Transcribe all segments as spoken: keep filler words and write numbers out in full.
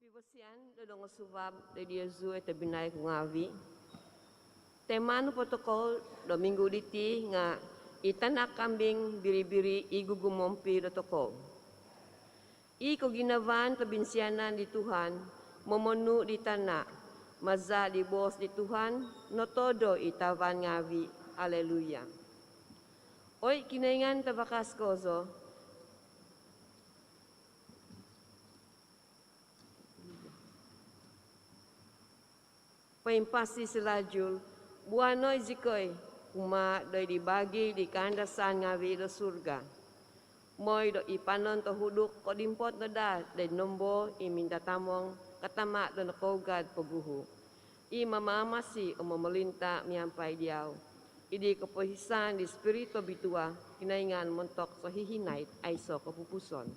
Kobosian do dongosuvab do diozu oi tobpinai ku ngaavi'. Tema nopo tokou do minggu diti nga' i tanak kambing biri-biri i gugumompi do tokou. I koginavaan tobinsianan di Tuhan momonu' di tana', maza' di boos di Tuhan notodo i tavan ngaavi'. Aleluya. Oi Kinoingan tabakas kozo, poimpasi salalu, buanoi zikoi kumaa doid bagi di kaandasan ngaavi' do surga. Moi do i panon tohuduk kodimpot no daa doid nombo i mintatamong katama' do nokougad poguhu', i mamaamasi om momolinta' miampai diau, id kopohizaan di Spiritu Tobitua, Kinoingan montok sohihinaid aiso' kopupuson.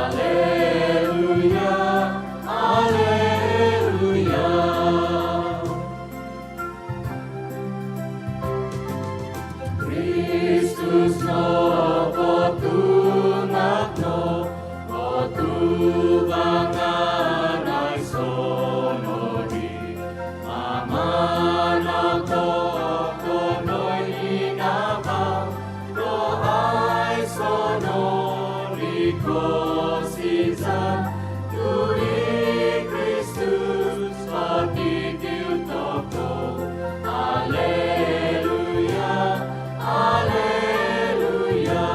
Alleluia, alleluia. Kristus nopo tungag no, o tuvangan aiso nodi, mamanau tokou do i nabau, do aiso nodi kosizan, tu i Kristus potitiu tokou. Alleluia, alleluia.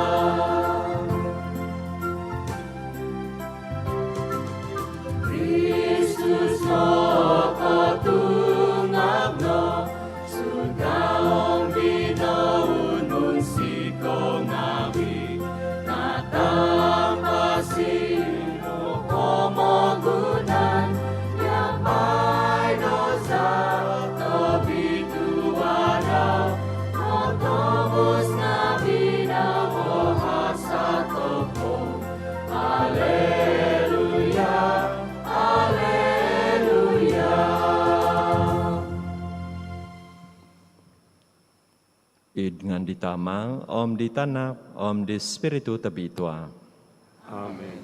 Kristus nopo tungag no, sundung binounun siko ngavi, natampasi no pomogunan, miampai do zaa tobitua dau, motobus ngavi do hasa tokou. Alleluia, alleluia. Id ngaan di Tama, om di Tanak, om di Spiritu Tobitua. Amen.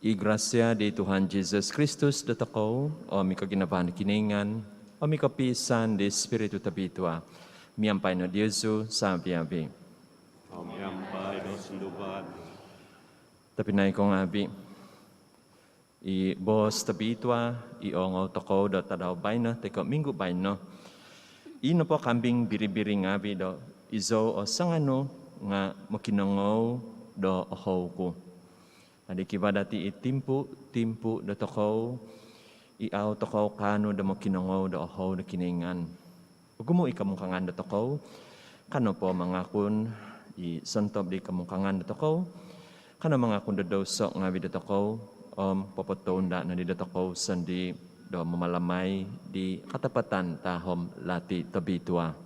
I grasia di Tuhan Jesus Kristus dotokou, om i koginavaan di Kinoingan, om i kopiisaan di Spiritu Tobitua, miampai no diozu savi-avi. Om miampai do sunduvan. Tobpinai ko ngavi, i boos tobitua i oongou tokou do tadau baino toi ko minggu baino, i nopo kambing biri-biri ngavi do izou o sanganu nga mokinongou do ohou ku. Adi kivaa dati i timpu-timpu dotokou i au tokou kaanu do mokinongou do ohou do Kinoingan. Ogumu i kamungkangan dotokou, ka nopo mangakun i sontob di kamungkangan dotokou, ka no mangakun do douso ngavi dotokou, om popotounda nodi dotokou sondii do mamalamai di katapatan tahom lati tobitua.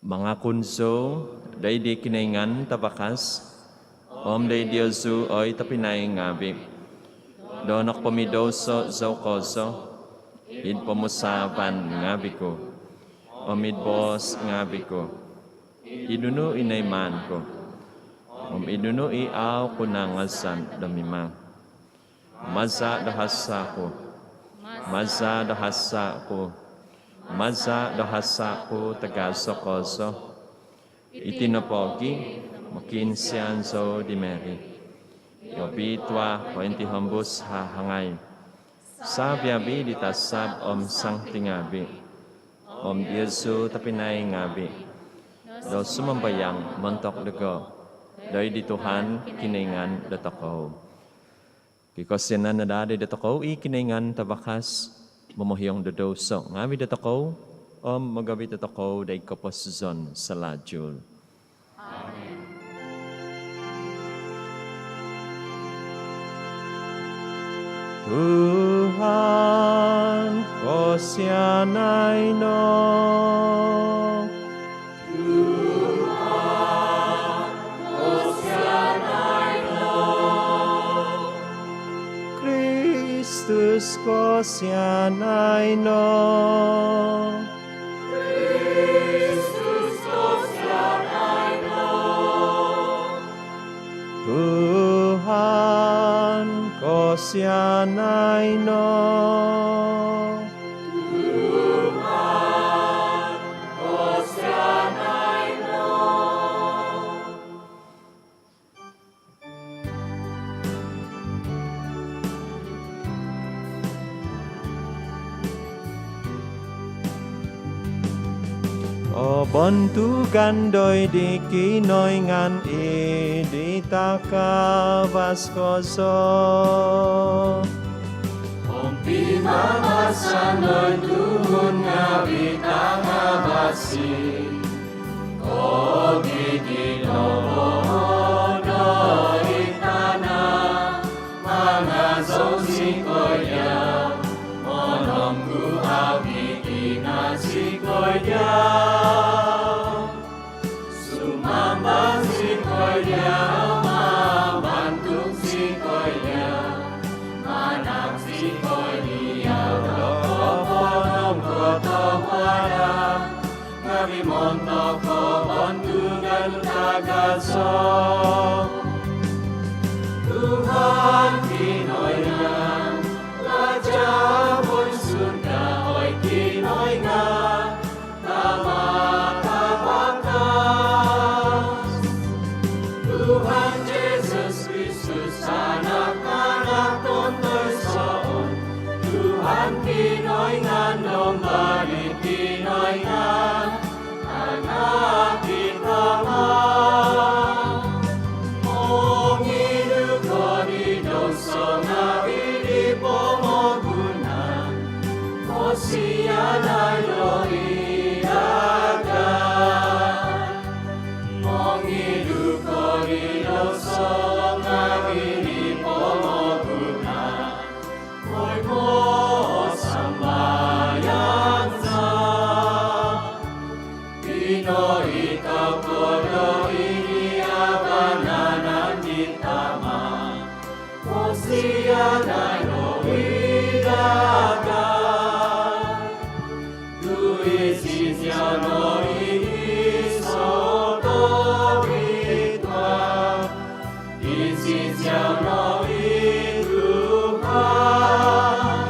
Mangakun zou doid di Kinoingan Tavakas, om doid diozu oi tobpinai ngavi, do nokopomidouso zou kozo, id pomusaavan ngavi ku, om id boos ngavi ku, id nunu i noimaan ku, om id nunu i au ku nangazan do mimang. Maza do hasa ku. Maza do hasa ku. Maza do hasa ku tagazo kozo. Iti nopogi, mokiinsian zou di Mary i obitua pointihombus hahangai, savi-avi di tasab om santi ngavi, om diozu tobpinai ngavi, do sumambayang montok dogo doid di Tuhan Kinoingan dotokou. Kikosianan no daa doid dotokou i Kinoingan Tavakas, momohiong do douso ngavi dotokou, om mogovit dotokou doid koposizon salajul. Amen. Tuhan, kosianai no. Tuhan, kosianai no. Kristus, kosianai no. Kristus, kosianai no. Tuhan, kosianai no. Tuhan, kosianai no. Kobontugan doid di Kinoingan id di takavas kozo. Om pibabasan doid tuhun ngaavi' tangavasi, kogigilo'on doid tana', mangazou zikoi dia, monongguavi' tina' zikoi dia, sumamba zikoi dia, mambantug zikoi dia, manahak zikoi dia do koponongkotohuadan ngaavi' montok kobontugan tagazo. Tuhan Kinoingan, Raja id surga, oi Kinoingan, Tama tavakas. Tuhan Jesus Kristus, Tanak, Tanak tontoisoon. Tuhan Kinoingan, Domba di Kinoingan, Tanak di Tama. Mongidu ko di douso ngaavi' di pomogunan, mosianai doid dagai. Mongidu ko di douso ngaavi' di pomogunan, mooi sambayang za. Pinoitaho ko doid di vanan di Tama, mosianai doid dagai. Tu iziau no i iso' tobitua, iziau no i Tuhan,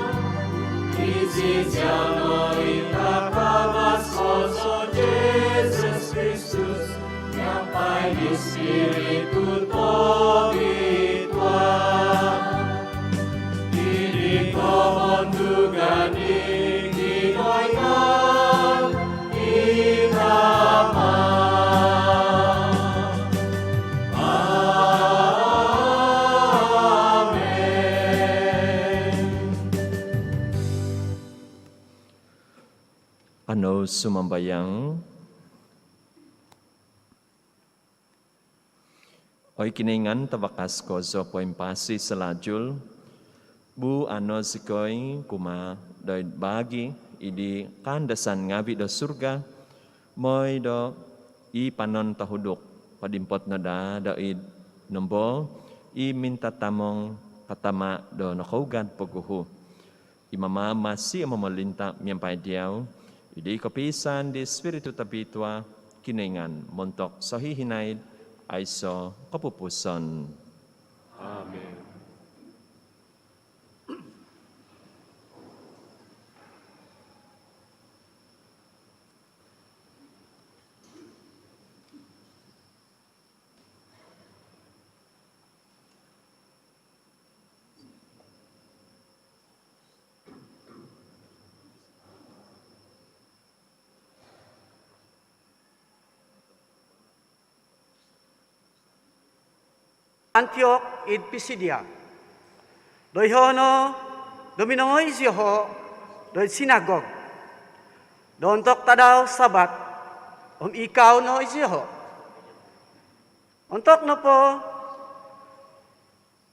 iziau no i takavas kozo, Jesus Kristus, miampai di Spiritu Tobitua, id di kobontugan di Kinoingan i Tama. Amen. Kanou sumambayang. Oi Kinoingan Tavakas kozo poimpasi salalu, buuano zikoi kumaa doid baagi id di kaandasan ngaavi' do surga, mooi do i panon tohuduk kodimpot no daa doid nombo i mintatamong katama' do nokougad poguhu. I mamamasi om momolinta miampai diau, id di kopiisaan di Spiritu Tobitua, Kinoingan montok sohihinaid aiso kopupuson. Amen. Antiok id Pisidia. Doiho' no do minongoi zioho' doid sinagog do ontok tadau Sabat, om ikau no i zioho'. Ontok nopo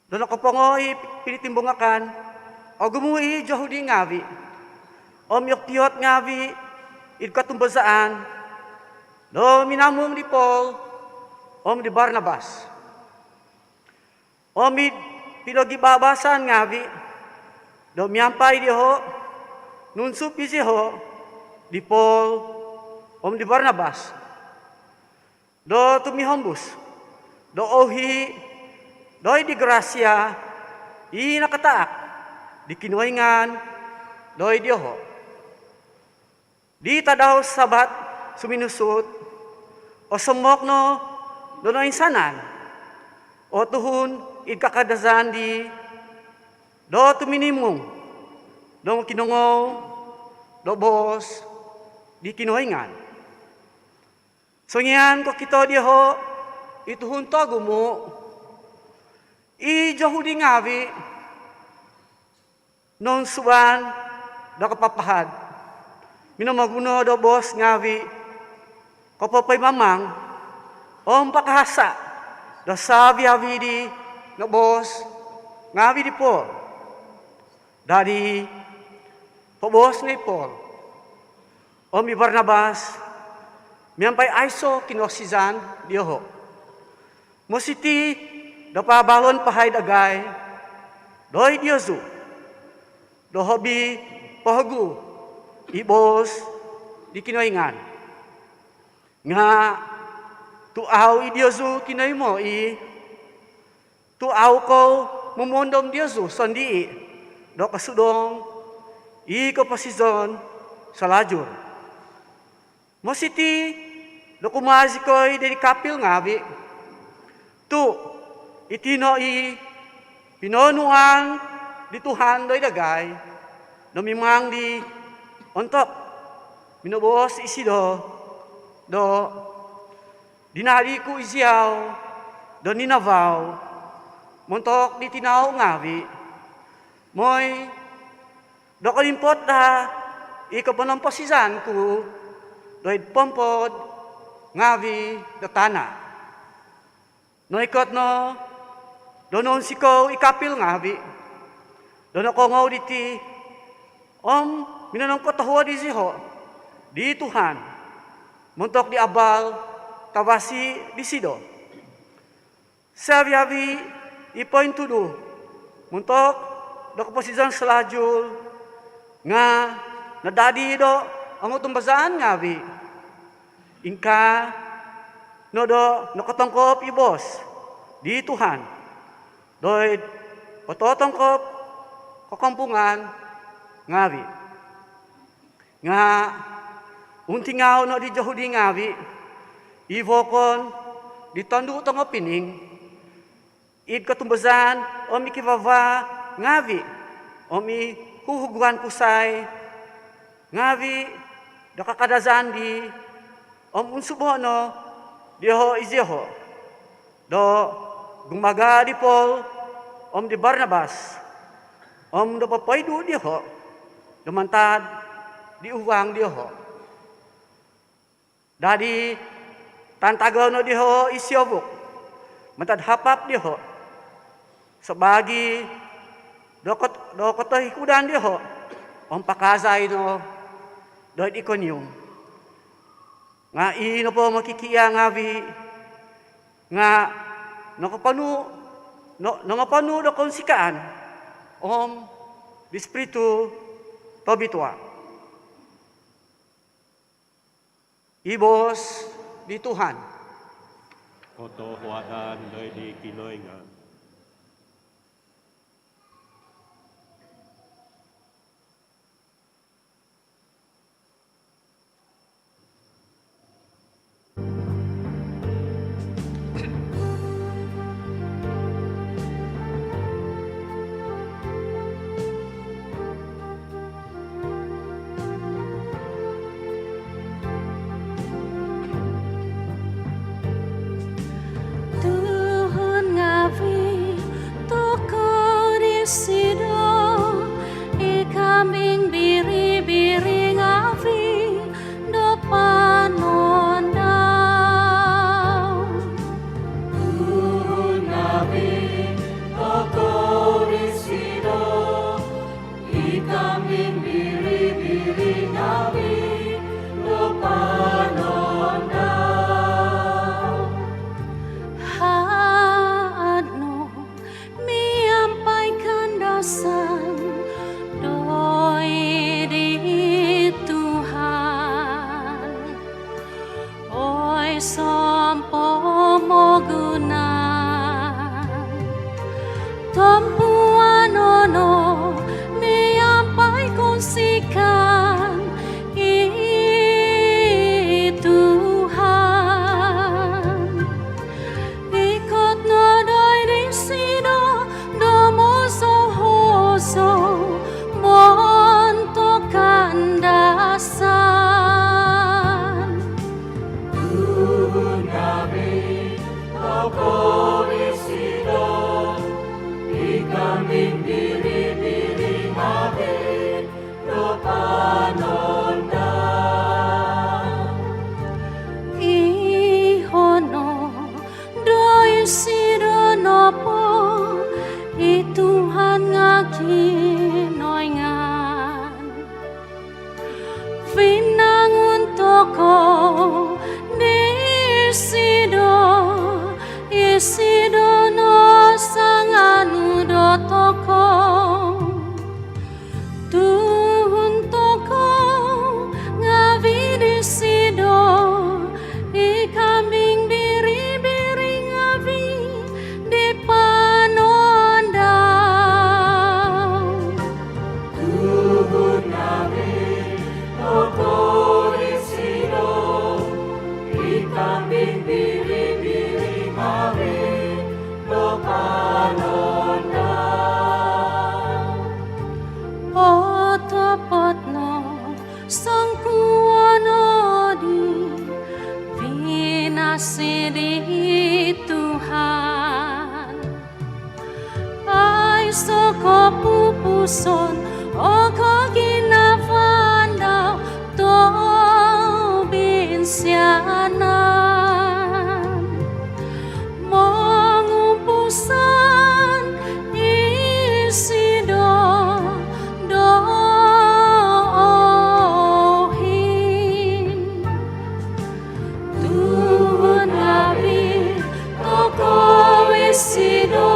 do nokopongo i pinitimbungakan, ogumu' i Yohudi ngaavi' om i oktiot ngaavi' id kotumbazaan do minamung di Paul om di Barnabas. Om id pinogibabasan ngaavi' do miampai dioho', nunsup i zioho' di Paul om di Barnabas do tumihombus do ouhi' doid di grasia i nakataak di Kinoingan doid dioho'. Di tadau Sabat suminusut, osomok no do noinsanan o tuhun id kakadazan dii do tuminimung do mokinongou do boos di Kinoingan. Songian kokito dioho' i tuhun togumu', i Yohudi ngaavi' nounsuban do kapapahad, minomoguno do boos ngaavi' kopopoimamang om pakahasa' do savi-avi di noboos ngaavi' di Paul. Dadi, poboos no i Paul om i Barnabas miampai aiso' kinosizan dioho', mositi do paabalon pahai dagai doid diozu do hobi pohogu i boos di Kinoingan. Nga' tu' au' i' diozu kinoimo i', tu' au' kou momondom diozu sondii' do kosudong i koposizon salajur. Mositi do kumaa zikoi doid kapil ngaavi', tu' iti no i pinoonuan di Tuhan doid dagai do mimang di ontok minoboos isido do dinadi ku iziau do ninavau montok di tinau ngaavi', moi do kolimpot daa i koponomposizan ku doid pompod ngaavi' do tana'. Noikot no do nounsikou i kapil ngaavi' do nokoongou diti om minonongkotohuod iziho' di Tuhan montok di abal tavasi disido. Savi-avi i pointudu montok do koposizon salajur nga' nadadi do ongotumbazaan ngaavi'. Ingkaa no do nokotongkop i boos di Tuhan doid ototongkop kokompungan ngaavi'. Nga' untingau no di Yohudi ngaavi' i vookon di tondu' tongopining id kotumbazaan om i kivaa-vaa ngaavi' om i huhuguan kusai ngaavi' do kakadazan dii, om unsubo' no dioho' izioho' do gumaga' di Paul om di Barnabas om do popoidu' dioho' do mantad di uvang dioho'. Dadi, tantagao no dioho' i siovuk mantad hapap dioho' sabaagi do kot-, do kotohikudan dioho' om pakaazai no doid Ikonium. Nga' i nopo mokikiia' ngaavi' nga' nokoponu-, no-, nongoponu' do kounsikaan om di Spiritu Tobitua. I boos di Tuhan. Kotohuadan doid di Kinoingan. Tuhun ngaavi' Sidi Tuhan, aiso kopupuson o koginavaan dau tobinsianan. Mongumpusan isido do ohin. Tuhun ngaavi' tokou isido,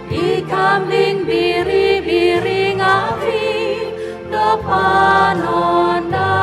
i kambing biri-biri ngaavi' do panon dau.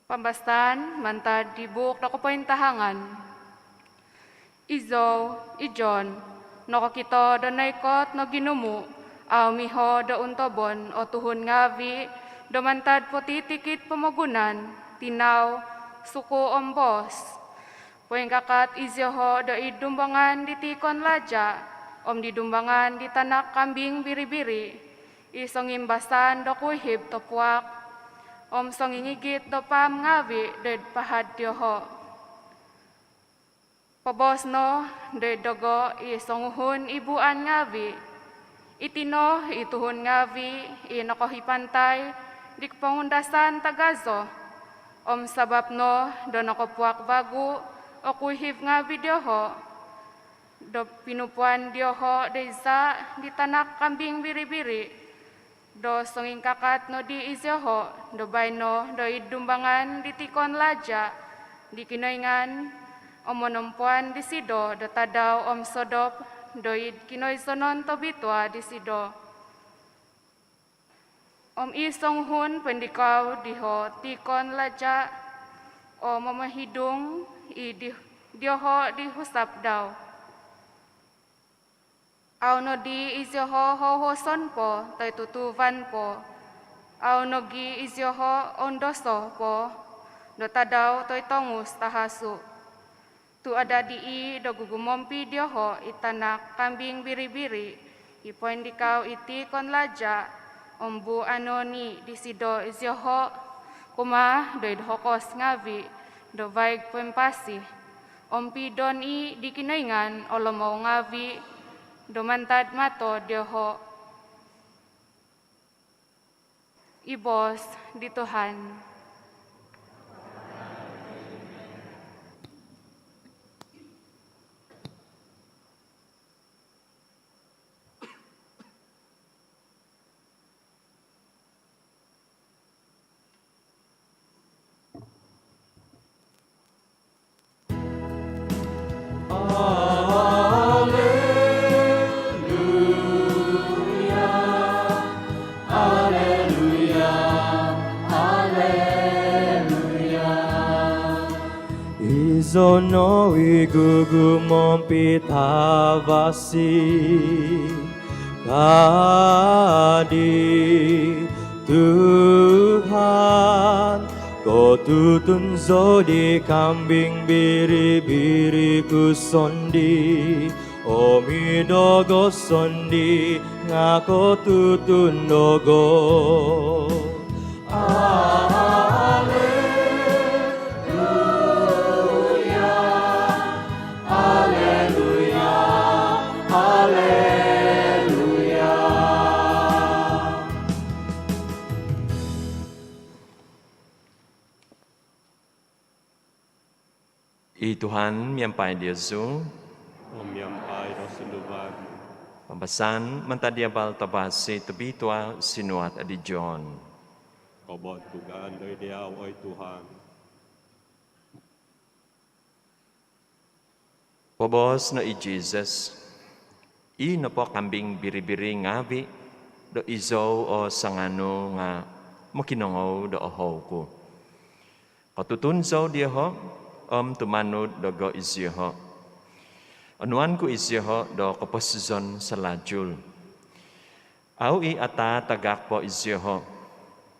Pambasaan mantad di buuk do Kopointahangan. Izou, i John, nokokito do noikot no ginumu' au' miho do untobon o tuhun ngaavi' do mantad potitikid pomogunan, tinau, suku om boos. Poingkakat izioho' do id dumbangan di tiikon laja' om di dumbangan di tanak kambing biri-biri, i songimbasan do kuihib topuak om songingigit do paam ngaavi' do id pahad dioho'. Poboos no do id dogo' i songuhun ibuan ngaavi', "Iti no i tuhun ngaavi' i nokohipantai di kopongundasan tagazo, om sabap no do nokopuak vagu o kuihib ngaavi' dioho', do pinupuan dioho' do iza' di tanak kambing biri-biri, do songingkakat nodi izioho' do baino do id dumbangan di tiikon laja' di Kinoingan, om monompuan disido do tadau om sodop do id kinoizonon tobitua disido." Om i songuhun poindikau diho' tiikon laja' o momohidung i di, dioho' di husap dau. Au' nodi izioho' houhoson po toi tutuuvan po, au' nogi' izioho' oundoso po do tadau toi tongus tahasu'. Tu' adadi i' do gugumompi' dioho' i tanak kambing biri-biri i poindikau i tiikon laja', om buanon i' disido izioho' kumaa do id hokos ngaavi' do vaig poimpasi, om piidon i' di Kinoingan o lomou ngaavi' do mantad mato dioho'. I boos di Tuhan. Alleluia, alleluia, alleluia. Izou no i gugumompi' tavasi, ka di Tuhan, kotutun zou di kambing biri-biri ku sondii', om i dogo' sondii' nga' kotutun dogo'. Alleluia, alleluia, alleluia. I Tuhan miampai diozu. Om miampai do sunduvan. Pambasaan mantad di Abal Tavasi tobitua sinuat di John. Kobontugan doid diau, oi Tuhan. Poboos no i Jesus, I nopo kambing biri-biri ngaavi' do izou o sanganu nga' mokinongou do ohou ku. Kotutun zou dioho' om tumanud dogo' izioho'. Onuan ku izioho' do koposizon salajul. Au' i' ataatagak po izioho',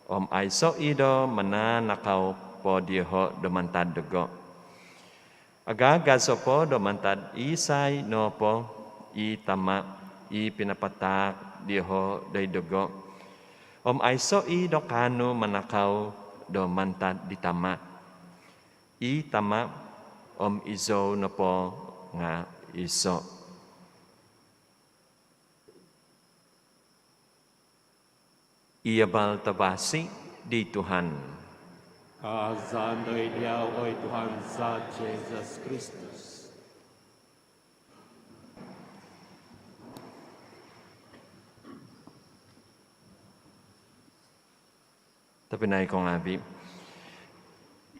om aiso' i' do manaanakau po dioho' do mantad dogo'. Agaagazo po do mantad isai nopo i Tama' i pinapataak dioho' doid dogo', om aiso' i' do kaanu manakau do mantad di Tama'. I Tama' om izou nopo nga' iso'. I abal tavasi' di Tuhan. Kaazaan doid diau, oi Tuhan za Jesus Kristus. Tobpinai ko ngaavi',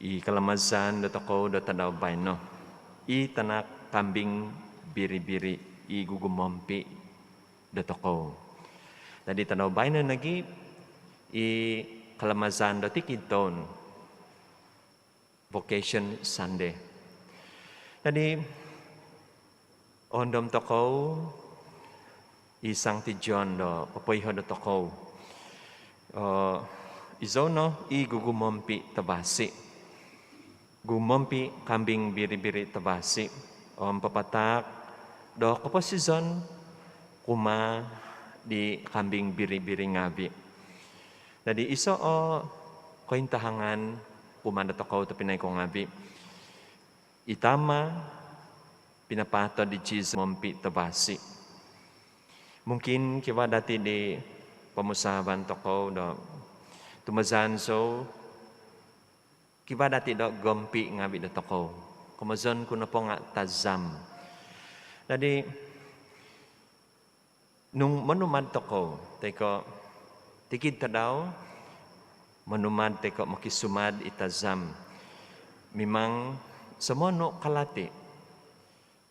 i kalamazan dotokou do tadau baino, i tanak kambing biri-biri i gugumompi' dotokou. Dadi tadau baino nogi' i kalamazan do tikid toun, Vocation Sunday. Dadi oondom tokou i Sangti John do popoiho' dotokou, izou no i gugumompi' tavasi'. Gumompi' kambing biri-biri tavasi' om papataak do koposizon kumaa di kambing biri-biri ngaavi'. Dadi iso' o kointahangan kumaa dotokou tobpinai ko ngaavi'. I Tama' pinapaatod di Jesus mompi' tavasi'. Mungkin kivaa dati' di pomusaavan tokou do tumazan zou, kivaa dati' do gompi' ngaavi' dotokou. Komozon ku nopo nga' tazam. Dadi nung monumad tokou toi ko' tikid tadau monumad toi ko' mokisumad i tazam, mimang somonu kalati.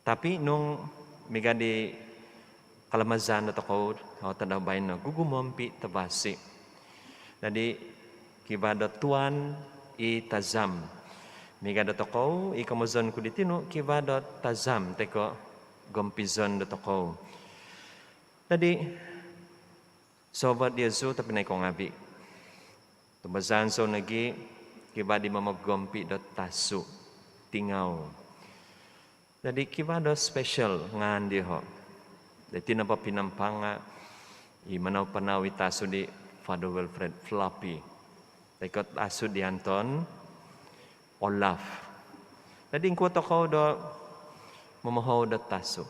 Tapi nung miaga di kalamazan dotokou o tadau baino, gugumompi' tavasi'. Dadi kivaa do tuan i tazam. Miaga dotokou, i komozon ku di tinu, kivaa do tazam toi ko' gompizon dotokou. Dadi sovot diozu tobpinai ko ngaavi', tumazan zou nogi' kivaa di momogompi' do tasu', tingau. Dadi kivaa do special ngaan dioho'. Dadi iti nopo Pinampang nga' i manau-panau i tasu' di Father Wilfred, Floppy. Toi ko' tasu' di Anton, Olaf. Dadi ingkuo tokou do momohou do tasu'?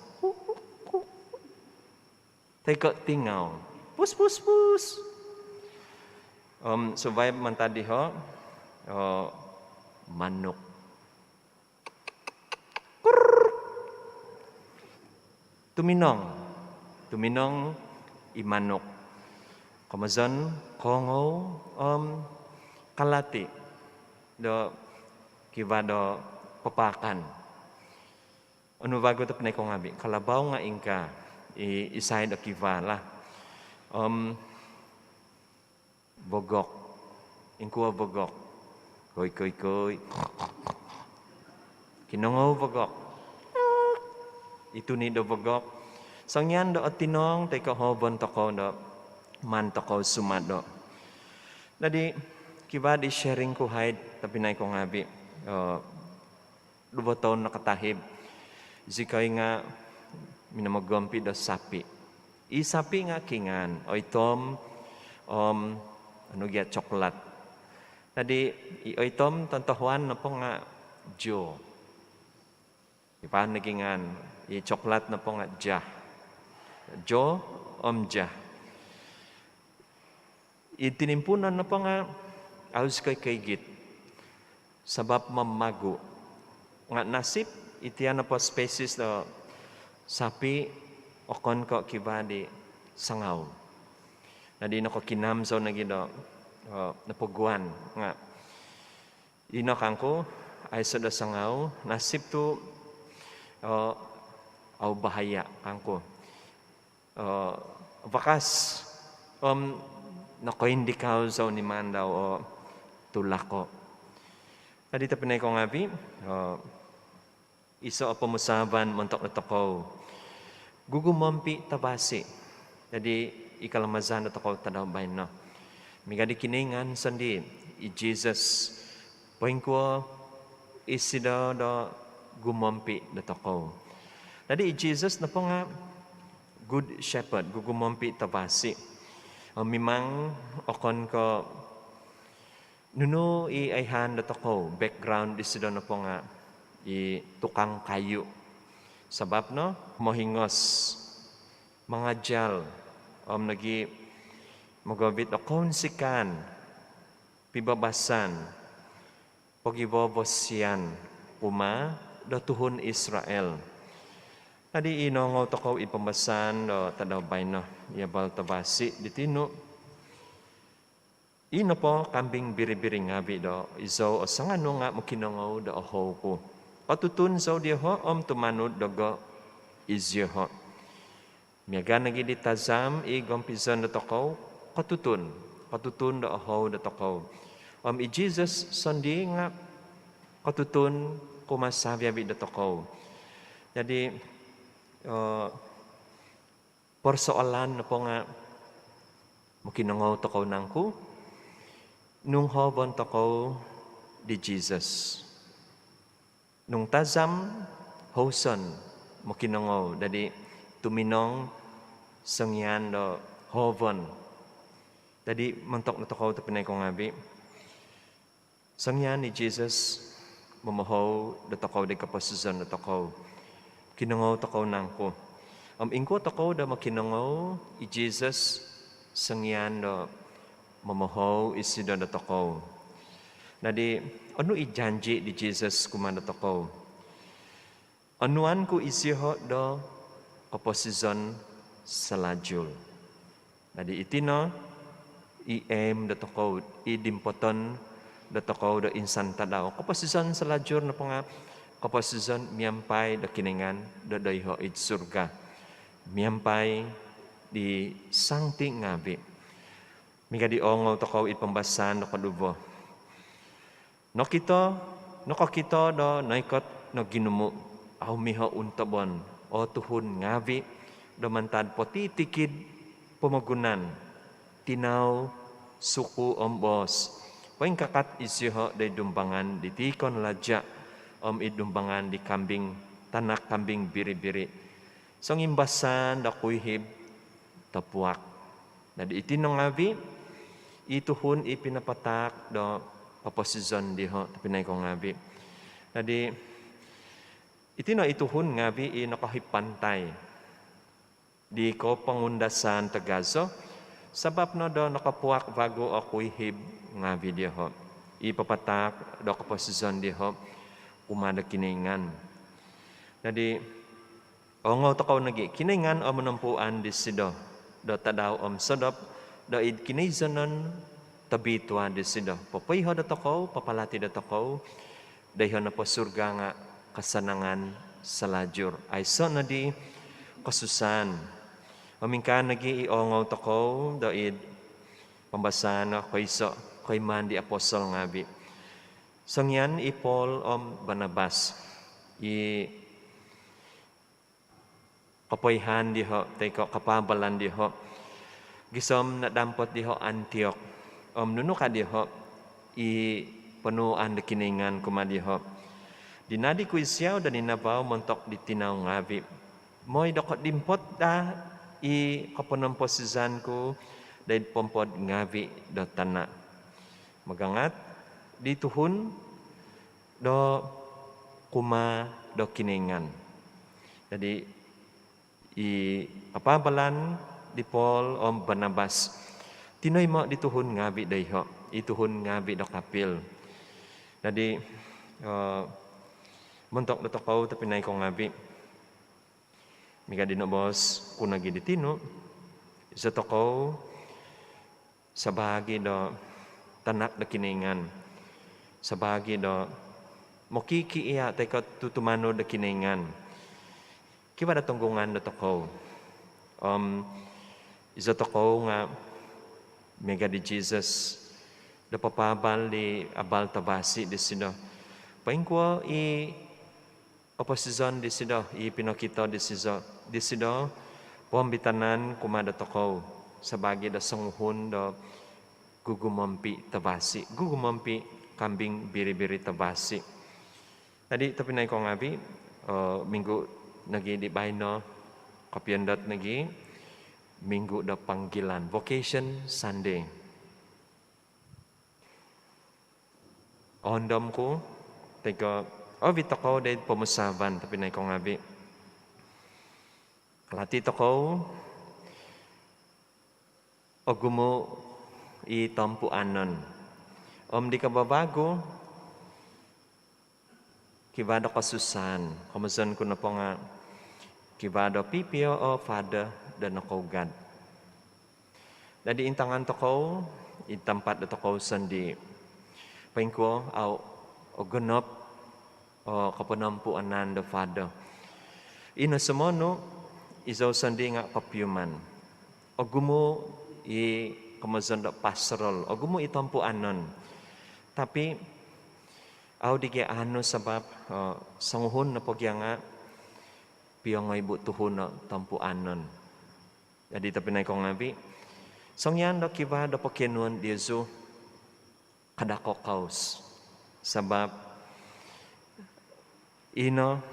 Toi ko' tingau? Pus, pus, pus. Om suvai mantad diho', o, manuk. Kurr. Tuminong. Tuminong i manuk. Komozon koongou om kalati do kivaa do papaakan. Onu vagu tobpinai ko ngaavi', kalabau nga' ingkaa, i, isai do kivaa lah. Om vogok. Ingkuo vogok? Koi, koi, koi. Kinongou vogok. I tuni do vogok. Songian do otinong toi ko' hoovon tokou do maan tokou sumado'. Dadi kivaa di sharing ku haid tobpinai ko ngaavi'. O, duvo toun nakatahib, zikoi nga' minomogompi' do sapi'. I sapi' nga' kingaan, oitom om onu gia, coklat. Dadi i oitom tontohuan nopo nga' Joe. Kivaa nogi ngaan, i coklat nopo nga' Jah. Joe om Jah. I tinimpuunon nopo nga' au zikoi koigit sabap mamagu'. Nga' nasib iti nopo species do sapi' okon ko' kivaa di sangau. Dadi nokokinam zou nogi do, o, nopoguan nga' ino kangku, aiso do sangau, nasib tu, o, au bahaya kangku. vakas om nokoindikau zou nimaan dau o tulako. Dadi tobpinai ko ngaavi', iso' o pomusaavan montok dotokou, gugumompi' tavasi'. Dadi i kalamazan dotokou tadau baino, miaga di Kinoingan sondii', i Jesus, poingkuo isido do gumompi' dotokou. Dadi i Jesus nopo nga' Good Shepherd, gugumompi' tavasi'. Mimang okon ko' nunu i oihaan dotokou, background disido nopo nga' i tukang kayu. Sabap no, mohingos, mangajal, om nogi' mogovit do kounsikaan, pibabasan, pogivovosian kumaa do tuhun Israel. Dadi i noongou tokou i pambasaan do tadau baino, i abal tavasi' diti nu, i nopo kambing biri-biri ngaavi' do izou o sanganu nga' mokinongou do ohou ku, kotutun zou dioho' om tumanud dogo' izioho'. Miaga nogi' di tazam i gompizon dotokou, kotutun, kotutun do ohou dotokou. Om i Jesus sondii' nga' kotutun kumaa savi-avi' dotokou. Dadi, persoalan nopo nga' mokinongou tokou nangku nung hoovon tokou di Jesus? Nung tazam, houson, mokinongou, dadi tuminong songian do hoovon. Dadi montok dotokou tobpinai ko ngaavi', songian i Jesus momohou dotokou di koposizon dotokou, kinongou tokou nangku? Om ingkuo tokou do mokinongou i Jesus songian do momohou isido dotokou? Dadi, onu i janji di Jesus kumaa dotokou? Onuan ku izioho' do koposizon salajur. Dadi iti no i aim dotokou, i dimpoton dotokou do insan tadau. Koposizon salajur nopo nga' koposizon miampai do Kinoingan do doiho' id surga, miampai di santi ngaavi'. Miaga di oongou tokou id pambasaan do koduvo, nokito, nokokito do noikot no ginumu' au' miho' untobon o tuhun ngaavi' do mantad potitikid pomogunan, tinau, suku om boos, poingkakat izioho' do id dumbangan di tiikon laja' om id dumbangan di kambing, tanak kambing biri-biri, songimbasaan do kuihib topuak. Dadi iti no ngaavi' i tuhun i pinapataak do koposizon dioho', tobpinai ko ngaavi'. Dadi iti no i tuhun ngaavi' i nokohipantai di kopongundasan tagazo, sabap no do nokopuak vagu o kuihib ngaavi' dioho' i papataak do koposizon dioho' kumaa do Kinoingan. Dadi oongou tokou nogi', Kinoingan o monompuan disido do tadau om sodop do id kinoizonon tobitua disido. Popoiho' dotokou, papalati' dotokou, doiho' nopo surga nga' kasanangan salajur, aiso' nodi kosusaan. Om ingkaa nogi' i oongou tokou do id pambasaan o koiso' koimaan di apostol ngaavi'. Songian i Paul om Barnabas, i kopoihaan dioho' toi ko' kapaabalan dioho', gisom nadampot dioho' Antiok. Om nunu ka dioho' i ponuuan do Kinoingan kumaa dioho'? Dinadi ku isiau do ninavau montok di tinau ngaavi', moi do kodimpot daa i koponomposizan ku do id pompod ngaavi' do tana'. Magangat di tuhun do kumaa do Kinoingan. Dadi i kapaabalan di Paul om Barnabas tinoimo' di tuhun ngaavi' doiho', i tuhun ngaavi' do kapil. Dadi montok dotokou, tobpinai ko ngaavi', miaga di noboos ku nogi' diti nu, iso tokou sabaagi do tanak do Kinoingan, sabaagi do mokikiia' toi ko' tutumanud do Kinoingan, kivaa do tonggungan dotokou. Om izo tokou nga miaga di Jesus do papaabal di abal tavasi disido. Poingkuo i oposizon disido, i pinokito disido, disido poomitanan kumaa dotokou sabaagi do songuhun do gugumompi tavasi, gugumompi kambing biri-biri tavasi. Jadi tobpinai ko ngaavi, minggu nogi di baino, kopiondot nogi minggu do panggilan, Vocation Sunday. Oondom ku toi ko ovi tokou doid pomusaavan, tobpinai ko ngaavi. Kalati tokou, ogumu i tompuanon. Om di kavavagu, kivaa do kosusaan. Komozon ku nopo nga kivaa do pipio o father do nokougad. Dadi intangan tokou id tampat dotokou sondii. Poingkuo au ogonop o koponompuanan do father. Ino somonu, izou sondii nga kopiuman. Ogumu i komozon do pastoral, ogumu i tompuanon. Tapi au di gia aanu sabab songuhun nopo gia nga piongoibu tuhun o tompuanon. Jadi tobpinai ko ngaavi, songian do kivaa do pokionuon diozu, kada ko kaus. Sabab ino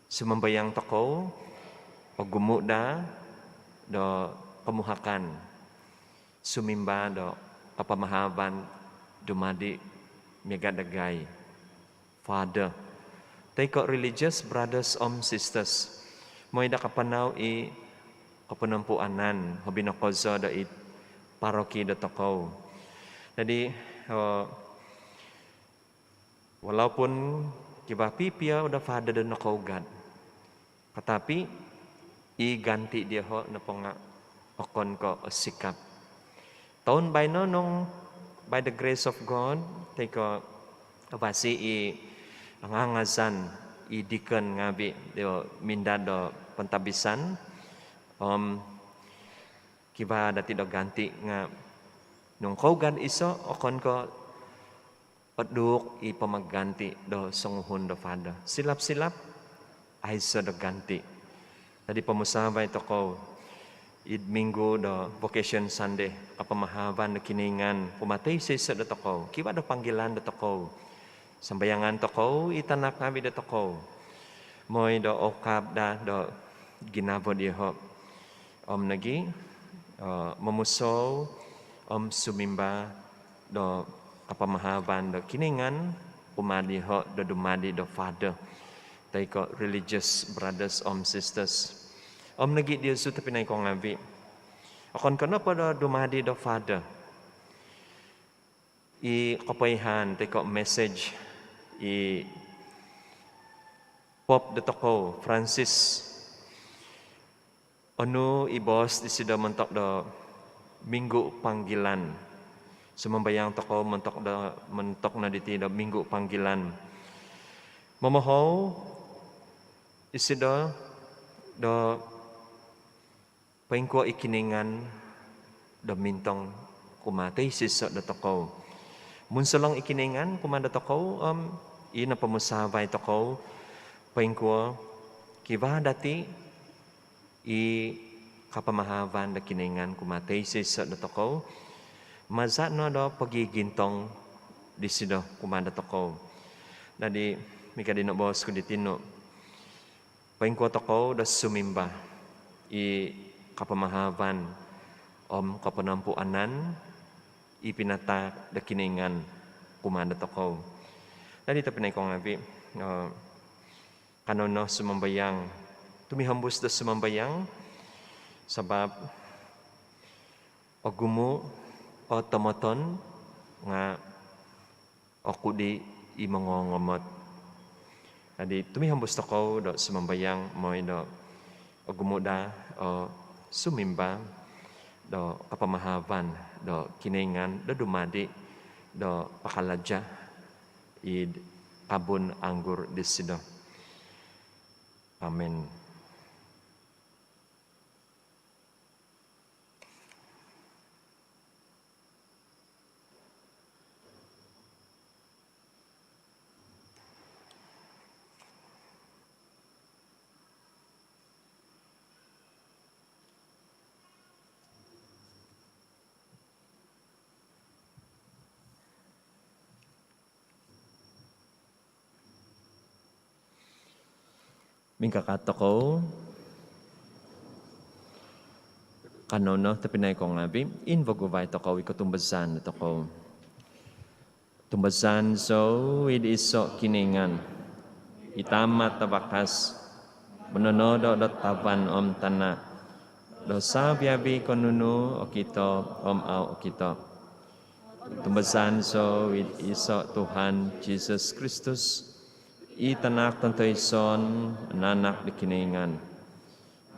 sumambayang tokou, ogumu daa do komuhakan, sumimba do kapamahavan dumadi miaga dagai father toi ko religious brothers om sisters, mooi do kapanau i koponompuanan, hobi no kozo do id paroki dotokou. Jadi walaupun kivaa pipio do father do nokougad, katapi i ganti dioho nopo nga okon ko osikap. Toun baino nung by the grace of God toi ko avasi i angangazan i deacon ngaavi do mindad do pantabisan, om kivaa dati do ganti nga nung kougad iso, okon ko oduuk i pamaganti do songuhun do father. Silap-silap aiso do ganti. Jadi pomusaavai tokou id minggu do Vocation Sunday, kapamahavan do Kinoingan kumaa toiso-iso dotokou. Kivaa do panggilan dotokou. Sambayangan tokou i tanak ngaavi dotokou, mooi do oukab daa do ginavo dioho om nogi momusou om sumimba do kapamahavan do Kinoingan kumaa dioho do dumadi do father toi ko religious brothers om sisters. Om nogi diozu, tobpinai ko ngaavi, okon ko nopo do dumadi do father, i kopoihaan toi ko message i Pope dotokou Francis, onu i boos disido montok do minggu panggilan. Sumambayang tokou montok do, montok no diti do minggu panggilan. Momohou isido do poingkuo i Kinoingan do mintong kumaa toiso-iso dotokou. Munsolong i Kinoingan kumaa dotokou om i no pomusaavai tokou poingkuo kivaa dati i kapamahavan do Kinoingan kumaa toiso-iso dotokou, maza no do pogigintong disido kumaa dotokou. Dadi miaga di noboos ku di tinu, poingkuo tokou do sumimba i kapamahavan om koponompuanan i pinataak do Kinoingan kumaa dotokou. Dadi tobpinai ko ngaavi, kanou no sumambayang, tumihombus do sumambayang, sabab ogumu o tomoton nga okudi i mongongomot. Dadi tumihombus tokou do sumambayang mooi do ogumu daa o sumimba do kapamahavan do Kinoingan do dumadi do pakalaja id kabun anggur disido. Amin. Mingkakat tokou. Kanou no tobpinai kou ngaavi', invaguvai tokou i kotumbazaan tokou. Tumbazaan zou id iso' Kinoingan, i Tama' tavakas, mononodo' do tavan om tana', do savi-avi' ko' nunu okito om au' okito. Tumbazaan zou id iso' Tuhan Jisus Kristus, i Tanak tontoison, naanak di Kinoingan,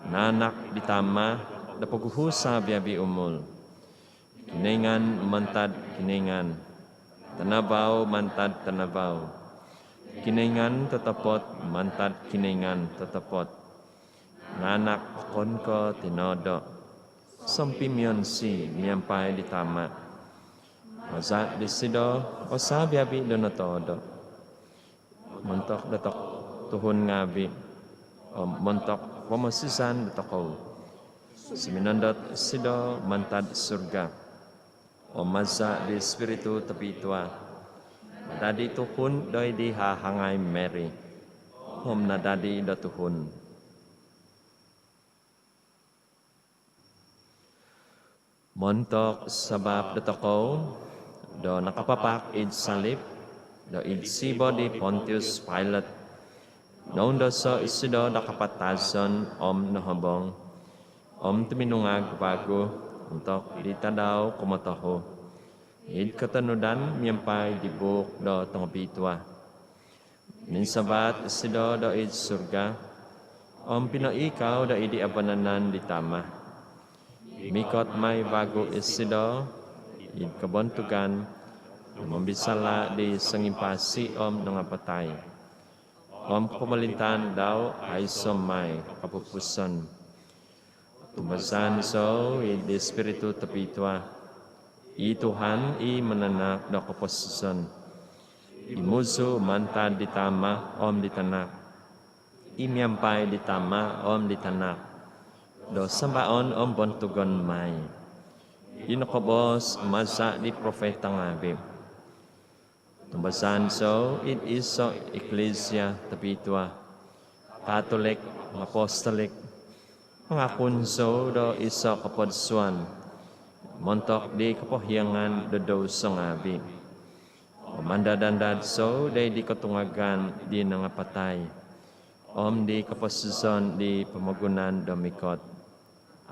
naanak di Tama' do poguhu savi-avi' umul. Kinoingan mantad Kinoingan, tanavau mantad tanavau, Kinoingan totopot mantad Kinoingan totopot. Naanak okon ko' tinoodo', sompimionsi miampai di Tama'. Maza' disido o savi-avi' do notoodo'. Montok dotokou tuhun ngaavi' om montok pomosizan dotokou, suminondot isido mantad surga. Om maza' di Ispiritu Tobitua, nadadi tuhun doid di hahangai Mary, om nadadi do tuhun. Montok sabap dotokou do nakapapak id salip do id siba' di Pontius Pilate, noundoso' isido do kapatazon om nohobong, om tuminungag vagu ontok di tadau kumotohu, id kotonudan miampai di buuk do tongobitua. Minsavat isido do id surga, om pinoikau do id di avanan di Tama'. Mikot mai vagu isido id kobontugan, mombisala' di songimpasi om nangapatai. Om kopomolintaan dau aiso' mai kopupuson. Tumbazaan zou id Ispiritu Tobitua, i Tuhan, i mananahak do koposizon, i muzu' mantad di Tama' om di Tanak, i miampai di Tama' om di Tanak do sambaon om bontugon mai, i nokoboos maza' di profeta ngaavi'. Tumbazaan zou id iso' Iklisia tobitua, Katolik, Apostolik. Mangakun zou do iso' kopodsuan montok di kopohiangan do douso ngaavi'. Om andad-andad zou doid di kotungagan di nangapatai, om di koposizon di pomogunan do mikot.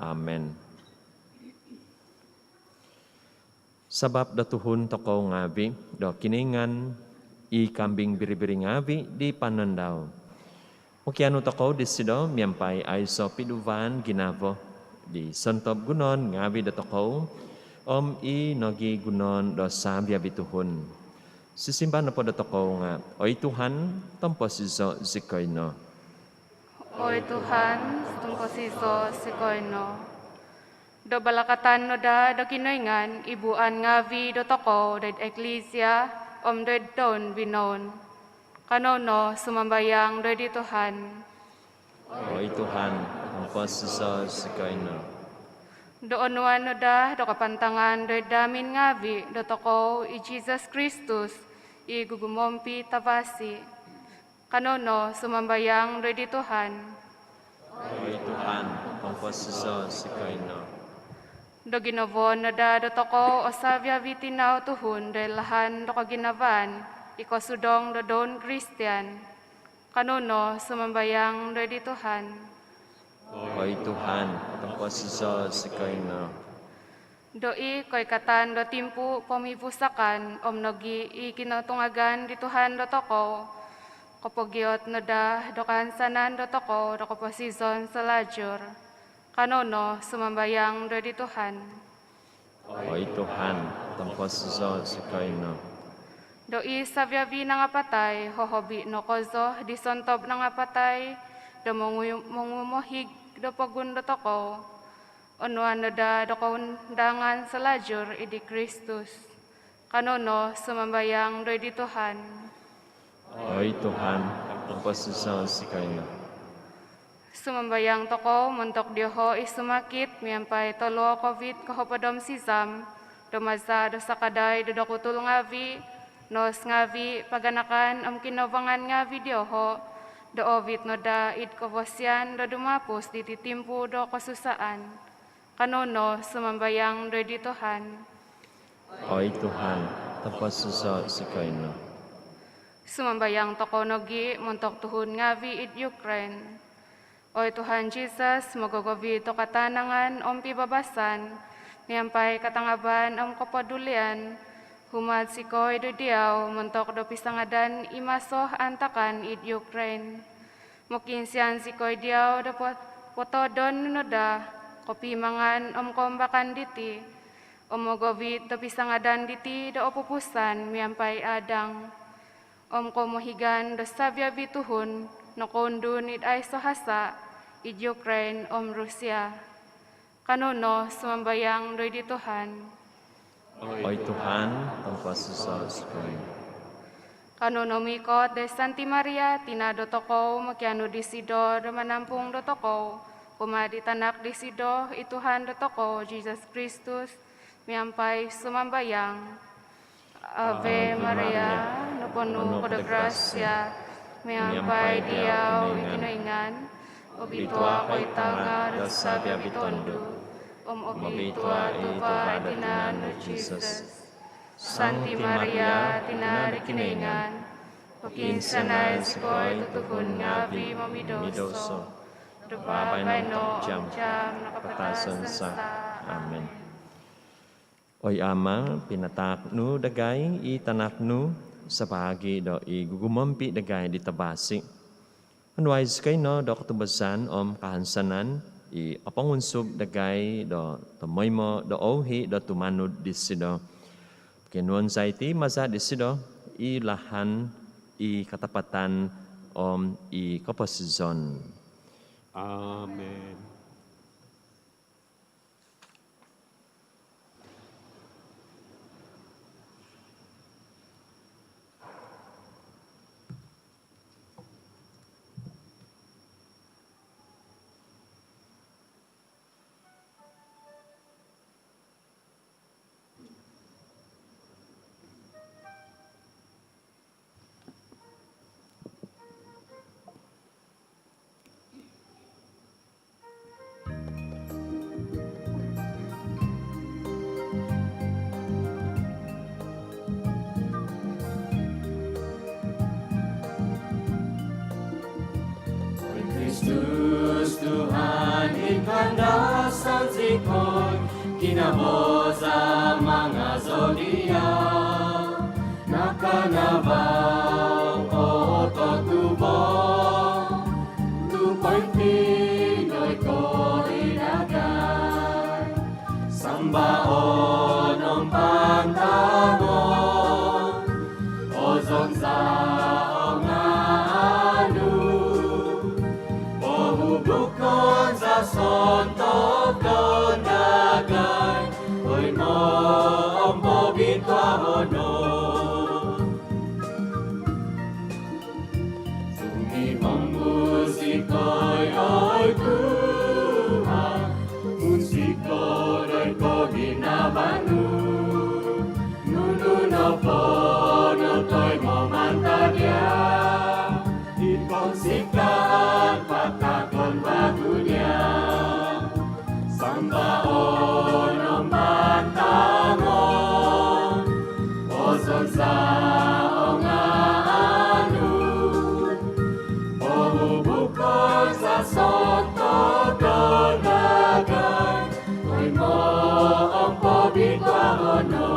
Amin. Sabap do tuhun tokou ngaavi' do Kinoingan, i kambing biri-biri ngaavi' di panon dau, mokianu tokou disido miampai aiso' piduvaan ginavo di sontob gunoon ngaavi' dotokou, om i nogi' gunoon do savi-avi' tuhun. Sisimbar nopo dotokou nga', "Oi Tuhan, tomposizo' zikoi no." Oi Tuhan, tomposizo' zikoi no. Do balakatan no daa do Kinoingan i buuan ngaavi' dotokou doid Iklisia om doid toun vinoun. Kanou no sumambayang doid di Tuhan. Oi Tuhan, tomposizo' zikoi no. Do onuan no daa do kapantangan doid hamin ngaavi' dotokou i Jisus Kristus, i gugumompi' tavasi. Kanou no sumambayang doid di Tuhan. Oi Tuhan, tomposizo' zikoi no. Do ginavo no daa dotokou o savi-avi' tinau tuhun doid lahan do koginavaan i kosudong do toun Kristian. Kanou no sumambayang doid di Tuhan. Oi Tuhan, tomposizo' zikoi no. Do i koikatan do timpu' pomibusakan om nogi' i kinotungagan di Tuhan dotokou, kopogiot no daa do kahansanan dotokou do koposizon salajur. Kanou no sumambayang doid di Tuhan. Oi Tuhan, tomposizo' zikoi no. Do i savi-avi' nangapatai hohobi' no kozo di sontob nangapatai, do mongu- mongumohig do pogun dotokou. Onuan no daa do koundangan salajur id di Kristus. Kanou no sumambayang doid di Tuhan. Oi Tuhan, tomposizo' zikoi no. Sumambayang tokou montok dioho' i sumakit miampai toluo Covid kohopod om sizam, do maza' do sakadai do dokutul ngaavi', nos ngaavi', paganakan om kinouvangan ngaavi' dioho', do oovit no daa id kobosian do dumapus diti timpu do kosusaan. Kanou no sumambayang doid di Tuhan. Oi Tuhan, toposizon zikoi no. Sumambayang tokou nogi montok tuhun ngaavi id Ukraine. Oi Tuhan Jisus, mogogovit do kataanangan om pibabasan miampai katangaban om kopodulian, humaad zikoi do Diau montok do pisangadan i maso aantakan id Ukraine. Mokiinsian zikoi Diau do po-, potoodon nu no daa kopiimangan om koombakan diti, om mogovit do pisangadan diti do opupusan miampai aadang om komohigan do savi-avi tuhun nokoundun id aiso hasa id Ukraine om Rusia. Kanou no sumambayang doid di Tuhan. Oi Tuhan, toposizon zikoi. Kanou no mikot doid Santi Maria, tina dotokou, mokianu disido do manampung dotokou kumaa di tanak disido, i Tuhan dotokou Jisus Kristus, miampai sumambayang. Ave Maria, noponu ko do grasia, miampai Diau i Kinoingan, obitua ko id tanga do savi-avi tondu, om obitua i tuva do tinan nu Jisus. Santi Maria, tina do Kinoingan, pokiinsianai zikoi tutuhun ngaavi momidosa, do babaino om jaam kapatazon za. Amin. Oi Ama, pinataak nu dagai i Tanak nu sabaagi do i gugumompi dagai di tavasi. Onuai zikoi no do kotumbazaan om kahansanan i opongunsub dagai do tomoimo do ouhi do tumanud disido. Pokionuon za iti maza disido, i lahan, i katapatan om i koposizon. Amin. Oi Kristus Tuhan, i kandasan zikoi, kinabo za mangazo Diau, nakanavau o totubo tu pointindoi ko id dagai. Sambaon om pantangon, ozon za o ngaan nu, pohubukon za sontob doid dagai, poimo om pobituaon no. Tumihombus zikoi, oi Tuhan, munsikou doid koginavaan nu. Nunu nopo no toimo mantad Diau, id kounsikaan patakon vagu Diau. Sambaon om pantangon, ozon za o ngaan nu, pohubukon za sontob doid dagai, poimo om pobituaon no.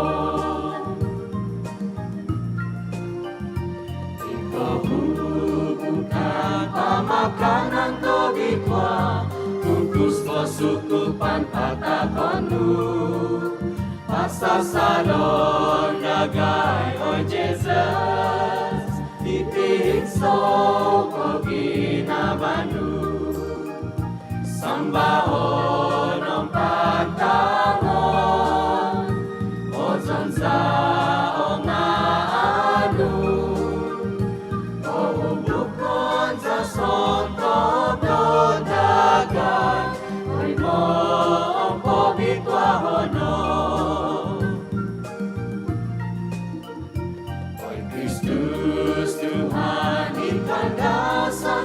Id kohubukan pamakanan tobitua, tungkus kosukupan patakon nu, pasasadon dagai, oi Jisus, i piinsou koginavaan nu. Sambaon om pantangon, ozon za o ngaan nu, pohubukon za sontob doid dagai, poimo om pobituaon no. Oi Kristus Tuhan, i kandasan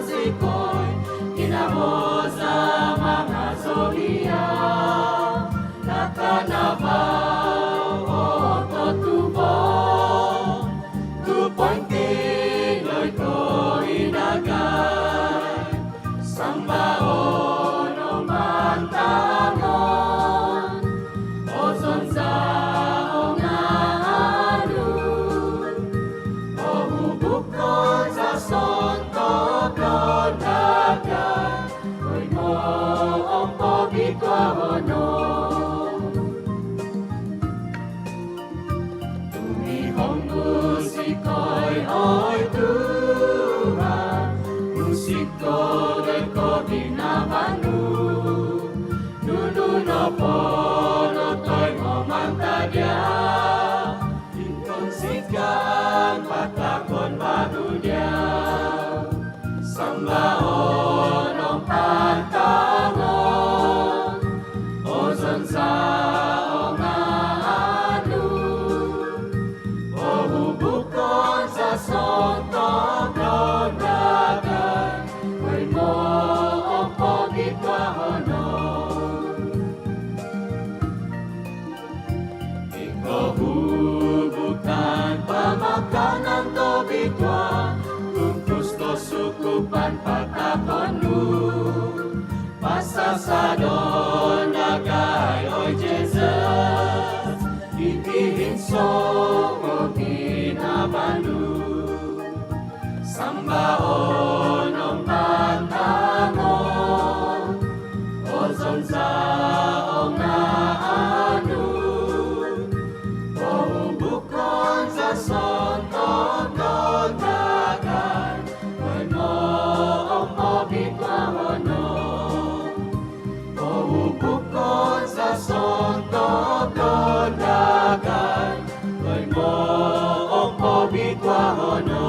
Manu, nunu nopo no toimo mantad dia, ingkon sikan patakon manu dia. Sambaon om pantangon, ozon za om naanu, ohubukon za sontob do dagai, koimo om pobituahono. Ingkou hubukan pamakanan tobitua, bungkus kosukupan patakon nu. Pasasadon dagai, oi Jesus, iti hinsongopinaban nu. Sambaon om pantangon, ozon za om naanu, ohubukon za sontob do dagai, koimo om pobituahono. Ohubukon za sontob do dagai, koimo om pobituahono.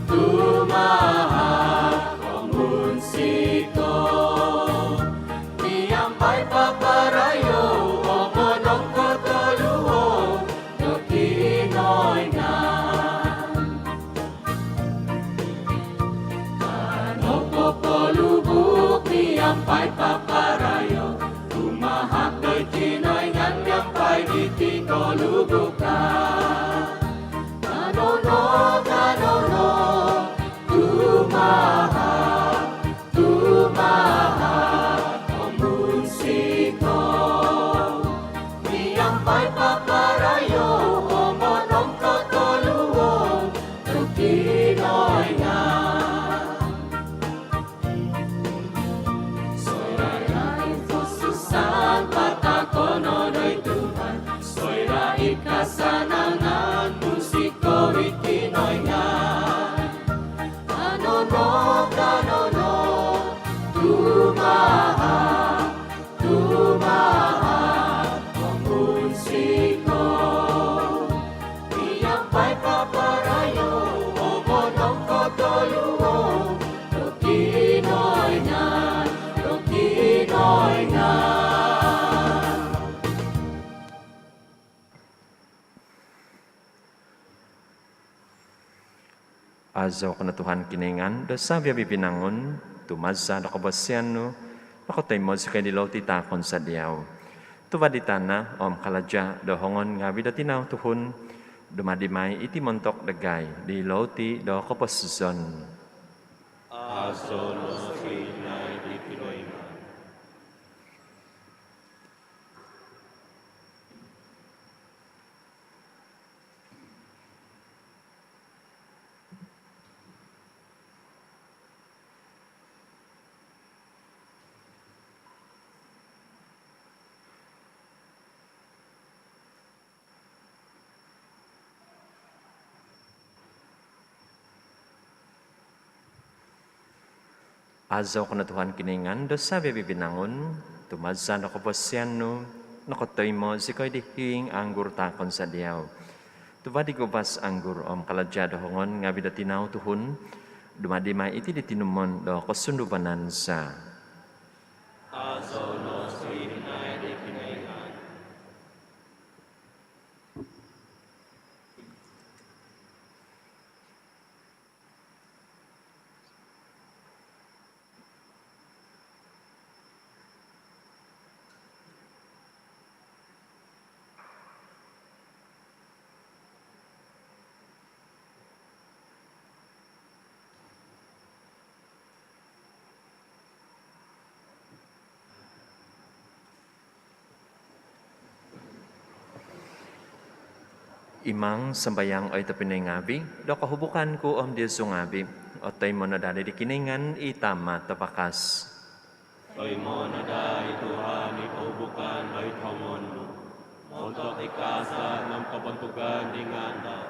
Tumaha' om munsiko, miampai paparayo om monongkotoluo do Kinoingan. Kano popolubuk miampai paparayo, tumahak doid Kinoingan miampai diti kolubukan. Kano no, kano no, tumahak, tumahak om munsiko, miampai paparayo om monongkotoluo do Kinoingan. Soira' i kosusaan patakono' doid Tuhan, soira' i kasanangan munsiko id Kinoingan. Kano no, kano no, tumahak, tumahak om munsiko, miampai paparayo om monongkotoluo do Kinoingan, do Kinoingan. Azou ko no Tuhan Kinoingan do savi-avi' vinangun, tu maza' do kobosian nu nokotoimo zikoi di loti taakon za diau. Tuva' di tana' om kalaja' do hongon ngaavi' do tinau tuhun, dumadi mai iti montok dagai di loti do koposizon. Azou no zikoi di Kinoingan. Azou ko no Tuhan Kinoingan do savi-avi' vinangun, tu maza' do kobosian nu nokotoimo zikoi di hiing anggur taakon za diau. Tuva' di guvas anggur om kalaja' do hongon ngaavi' do tinau tuhun, dumadi mai iti di tinumon do kosunduvanan za. Azou no zikoi di Kinoingan. Imang sambayang oi tobpinai ngaavi' do kohubukan ku om diozu ngaavi' otoimo no daa di Kinoingan i Tama' tavakas. Toimo no daa i Tuhan i kohubukan oi tongon nu, montok di kaazaan om kobontugan di ngaan dau,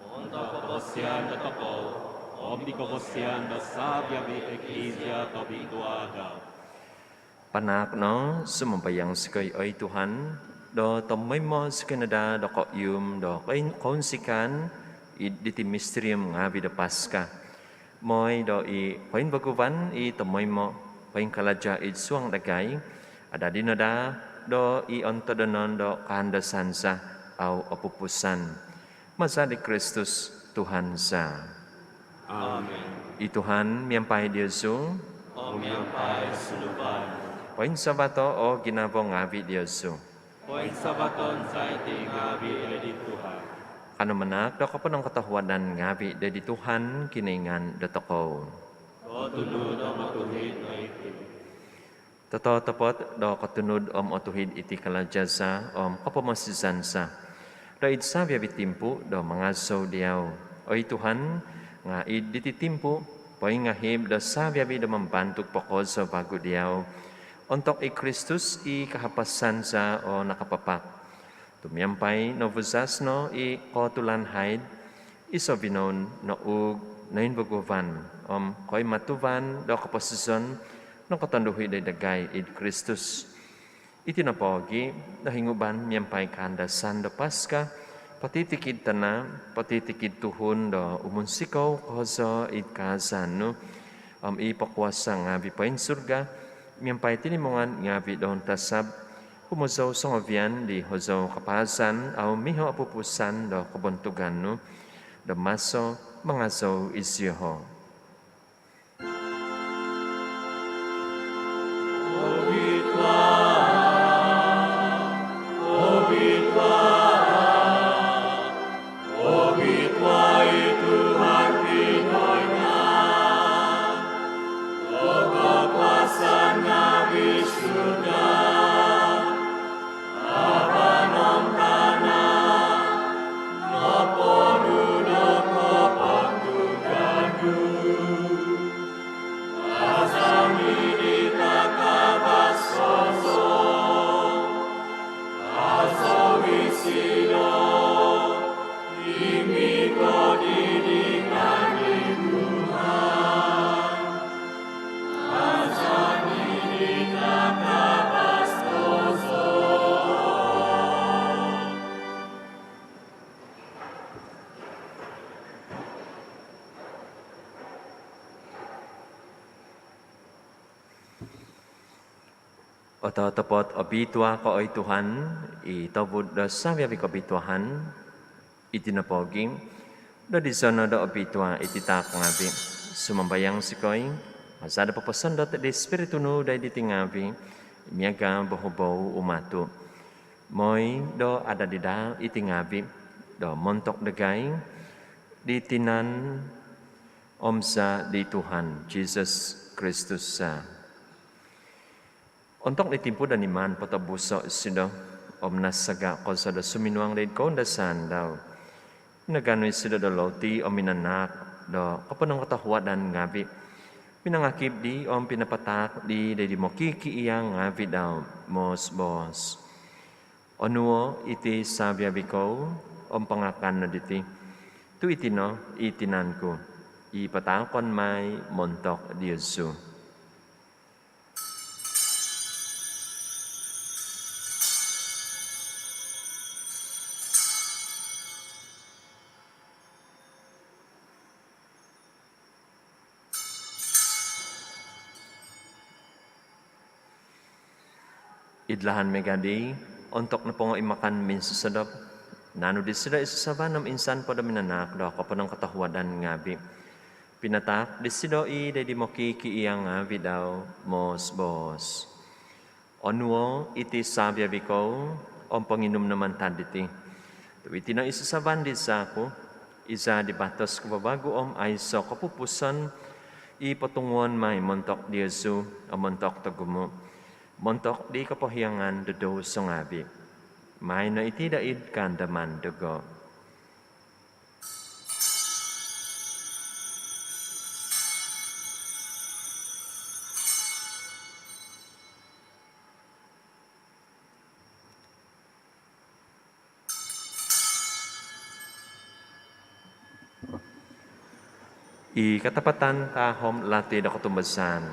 montok koposizon dotokou om di koposizon do saviavi' Eklisia tobitua dau. Panaak no, sumambayang zikoi oi Tuhan, do tomoimo zikoi no daa do koium do koin- kounsikaan id diti misterium ngaavi' do Paska, moi do i koimbaguvan i tomoimo poingkalaja id suang dagai adadi no daa do i ontodonon do kaandasan za au opupusan. Maza di Kristus Tuhan za. Amin. I Tuhan miampai diozu. Om miampai sunduvan nu. Poinsavato' o ginavo ngaavi' diozu. Poinsavaton za iti ngaavi' doid Tuhan. Kanou manaak do koponongkotohuadan ngaavi' doid Tuhan Kinoingan dotokou. Kotunud om otuhid no iti. Tototopot do kotunud om otuhid iti kalaja za om kopomosizan za do id saviavi' timpu do mangazou diau, oi Tuhan, nga' id diti timpu poingahib do saviavi' do mambantug po kozo vagu diau, ontok i Kristus i kahapasan za o nakapapak. Tu' miampai novuzas no i kootulan haid, iso' vinoun nouug noimbaguvan om koimatuvan do koposizon nokotonduhi doid dagai id Kristus. Iti nopogi' do hinguvan miampai kaandasan do Paska, potitikid tana', potitikid tuhun do umunsikou kozo id kaazaan nu, om i pokuasa' ngaavi' poinsurga, miampai tinimungan ngaavi' do untasab, humozou songovian di hozou kapaazan au miho' opupusan do kobontugan nu, do maso mangazou iziho'. Obitua, obitua, obitua i Tuhan Kinoingan do kokuasaan ngaavi'. Surga om tana' noponu' do kobontugan nu. Azani di takavas kozo, azou isido i mikot id ngaan di Tuhan. Ototopot obitua ko oi Tuhan, i tobud do saviavi' kobituaan. Iti nopogi' do dizono' do obitua iti taak ngaavi', sumambayang zikoi, maza' do poposondot di Spiritu nu doid diti ngaavi' miaga' bohubou umatu', moi do adadi daa iti ngaavi' do montok dagai di tinan om zaa' di Tuhan Jisus Kristus za. Ontok di timpu do nimaan potobuso' isido om nasaga' kozo do suminuang doid koundasaan dau, minaganu isido do louti om minanaak do koponongkotohuadan ngaavi', minangakib dii om pinapataak dii doid mokikiia' ngaavi' dau, moos-boos: Onuo' iti saviavi' kou om pangakan no diti, tu' iti no i tinan ku i pataakon mai montok diozu. Id lahan miaga' dii, ontok nopongo i makan minsosodop, naanu disido i sasaban om insan po do minanaak do koponongkotohuadan ngaavi', pinataak disido i doid mokikiia' ngaavi' dau, moos-boos: Onuo' iti saviavi' kou om ponginum no mantad diti, tu' iti no i sasaban di zaa' ku, i zaa' di batos ku vavagu om aiso' kopupuson, i potunguon mai montok diozu om montok togumu', montok di kopohiangan do douso ngaavi'. Maai no iti doid kaandaman dogo'. I katapatan tahom lati do kotumbazaan.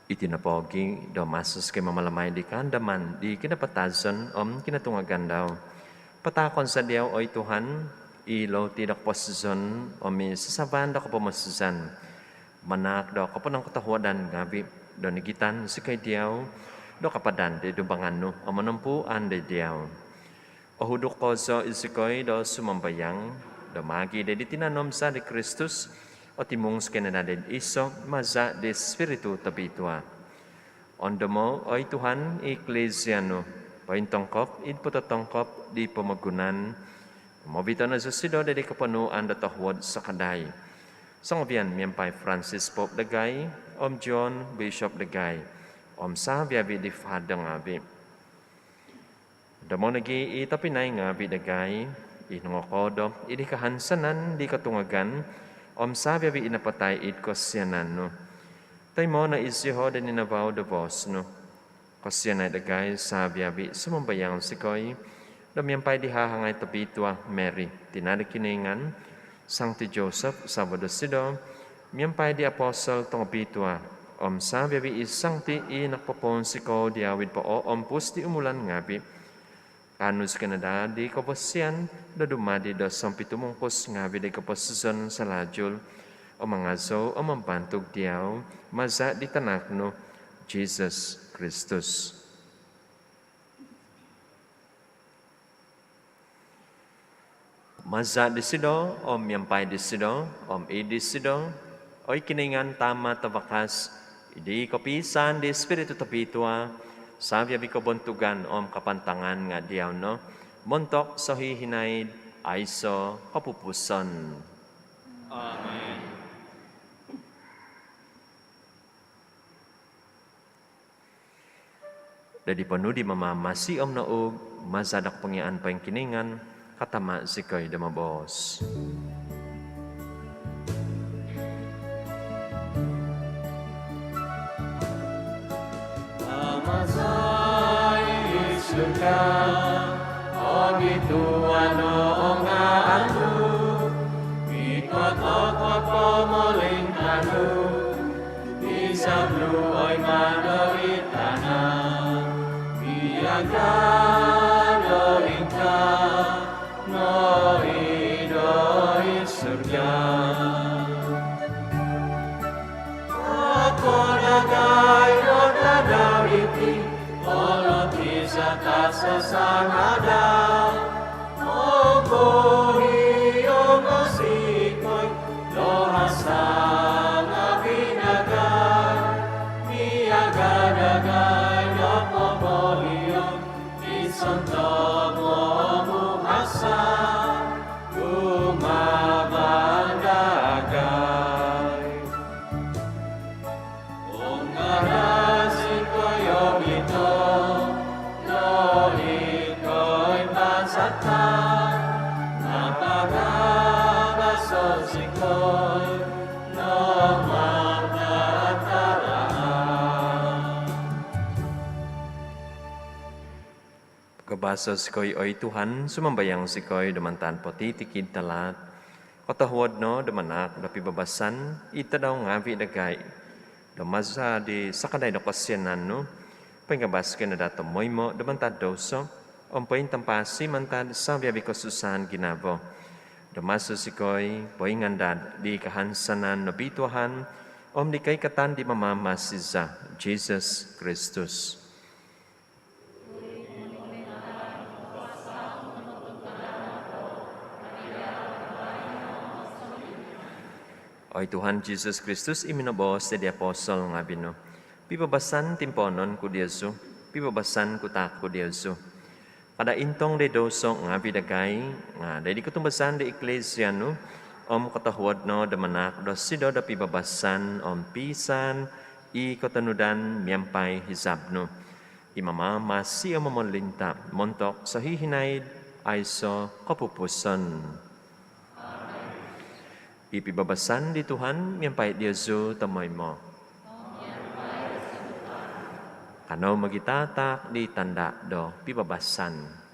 Iti nopogi do maso zikoi mamalamai di kaandaman di kinapatazon om kinotungagan dau, pataakon za diau, oi Tuhan, i loti do koposizon om i sasaban do kopomosizan, manaak do koponongkotohuadan ngavi do nigitan zikoi diau do kapadan di dumbangan nu om monompuan di diau. Ohuduk kozo izikoi do sumambayang do maagi di tinan om zaa di Kristus, otimung zikoi no daa do iso maza di Spiritu Tobitua. Ondomo, oi Tuhan, i Eklesia nu pointongkop id pototongkop di pomogunan, om ovito no zosido di koponuan do tohuod sakadai songovian miampai Francis Pope dagai om John Bishop dagai om saviavi di Father ngavi. Ondomo nogi i tobpinai ngavi dagai i nongokoodop id kahansanan di kotungagan om saviavi i napatai id kosianan nu. Toimo no iziho do ninavau do vos nu. Kosianai dagai saviavi, sumambayang zikoi, do miampai di hahangai tobitua Mary, tina do Kinoingan, Sangti Joseph savo dosido, miampai di apostol tongobitua om saviavi i sangti i nokopopounsikou diau id pooompus di umulan ngavi, kaanu zikoi no daa di kobosian do dumadi do sompitumungkus ngavi di koposizon salajul om mangazou om mambantug diau maza di tanak nu, Jesus Kristus. Maza disido, om miampai disido, om id disido, oi Kinoingan Tama Tavakas, id kopiisaan di Spiritu Tobitua, saviavi kobontugan om kapantangan nga diau no, montok sohihinaid aiso kopupusan. Amen. Dadi ponudi mamamasi om noug, maza do kopongiaan poingkinoingan, katama zikoi do moboos. Tama za id surga, obitua no o ngaan nu, ikot o pomolintaan nu, izab nu oi mano id tana, miaga do ingkaa nogi do id surga. Taakai dagai do tadau diti o roti za tasasangadau, om pohiongo zikoi do hasa ngavi dagai, miaga dagai do popohion di sontob momuhasai kumaa dagai. Om kada zikoi ovito' doid koimbazatan, nga' pagabaso' zikoi do mapatarahang. Pagabaso' zikoi, oi Tuhan, sumambayang zikoi, do mantad potitikid tahaat. Kotohuod no do manaak do pibabasan id tadau ngaavi' dagai, do maza' di sakadai do kosianan nu, poingabas zikoi no daa tomoimo' do mantad douso om pointampasi mantad savi-avi' kosusaan ginavo, do maso zikoi poingandad di kahansanan nobituahan om di koikatan di Mamamasi za, Jisus Kristus. Oi Tuhan Jisus Kristus, i minoboos di apostol ngaavi' nu, pibabasan timpoonon ku diozu, pibabasan ku taak ku diozu. Kada' intong di douso ngaavi' dagai, nga' di kotumbazaan di Iklisia nu, om kotohuod no do manaak dosido do pibabasan om piisaan i kotonudan miampai hizab nu, i mamamasi om momolinta montok sohihinaid aiso kopupuson. I pibabasan di Tuhan miampai diozu tomoimo. Kanou mogitataak di tanda do pibabasan.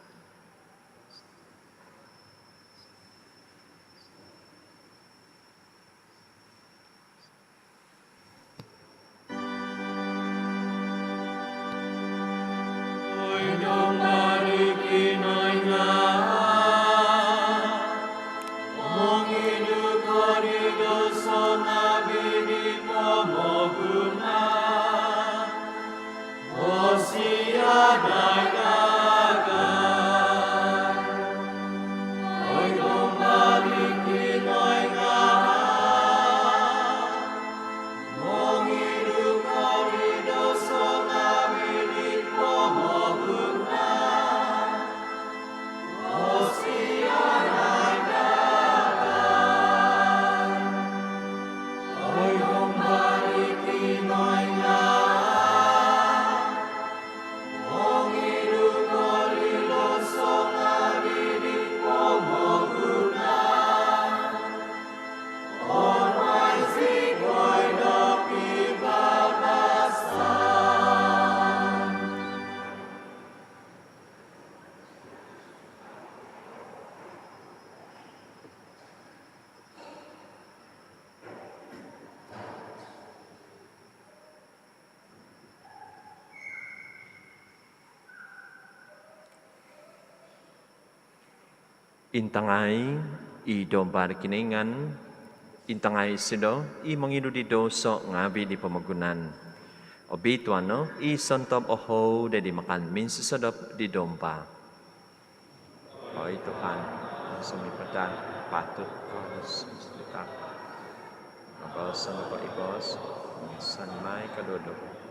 Intangai i Domba di Kinoingan, intangai isido i mongidu di douso ngaavi di pomogunan. Obituanan no i sontob ohou do di makan minsosodop di Domba. Oi Tuhan, sumimpadaan patut ko do sumimpadaan. Mabalasan nopo i boos, insan mai kaduo-duo.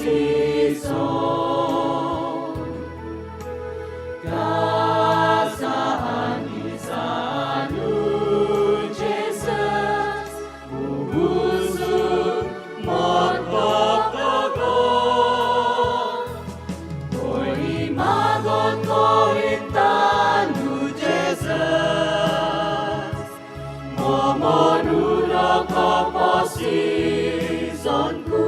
Izou. Kazaan izaan nu Jesus, muhusung mantap dogo. Poimagon kohintan nu Jesus, momonuhon koposizon ku.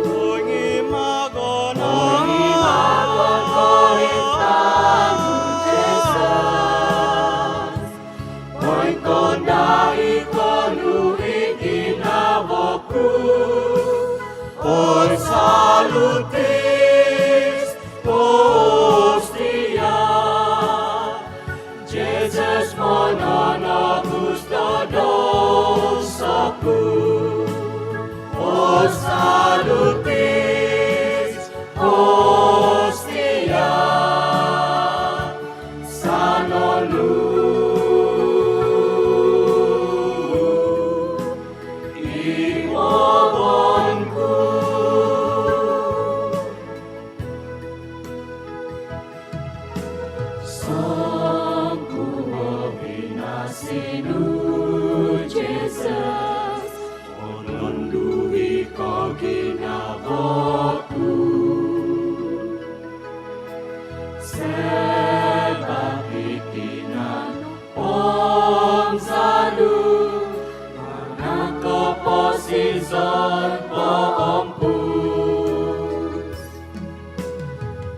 Poimagon, poimagon kohintan nu Jesus, pointondai kou nu id ginavo ku. Oi Salutis Hostia, Jesus mononobus do douso ku. Oi Salutis Hostia, sanon nu i bobon ku. Songkuo binasi nu Jesus, mononduhi ko ginavo ku. Sabap i tinan om zaa nu manahak koposizon poompus.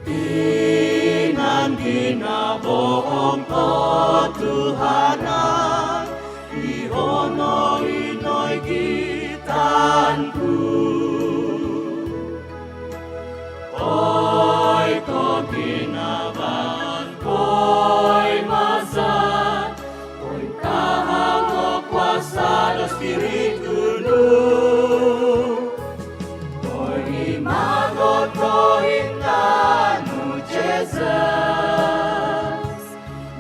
Tinan ginavo om kotuhanan, iho no i noigitan ku. Oi koginavaan, oi maza, oi tahang, oi kuasa do Spiritu nu. Poimagon kohintan nu Jesus,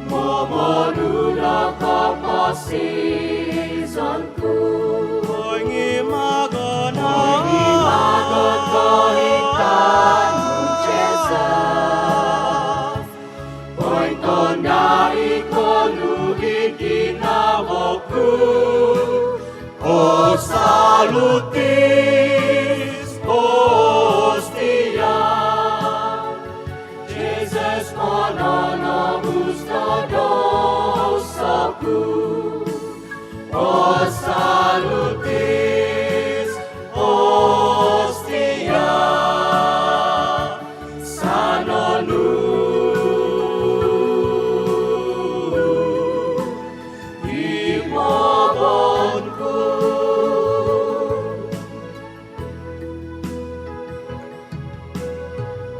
momonuhon koposizon ku. Poimagon, poimagon kohintan nu Jesus, pointondai kou nu id ginavo ku. Oi Salutis Hostia, Jesus mononobus do douso ku. Oi Salutis Hostia, sanon nu i bobon ku.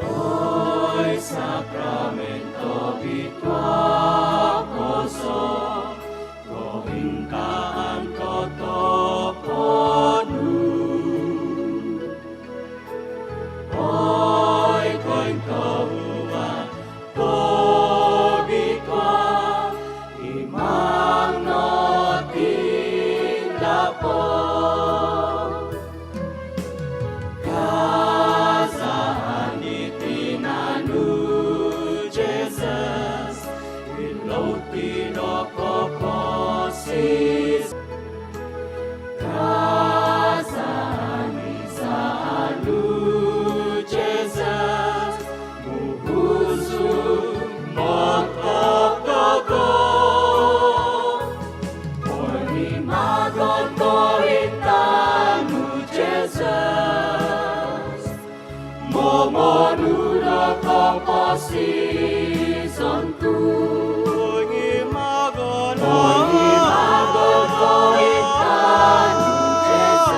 Oi Sakramen Tobitua kozo, kohintaan totopot nu. Oi kointohuadan tobitua, imang no tindapot. Kazaan i tinan nu Jesus, ilo tinokoposis. Kazaan izaan nu Jesus, muhusung mantap dogo. Poimagon kohintan nu Jesus, momonuhon koposizon ku. Poimagon, poimagon kohintan nu Jesus,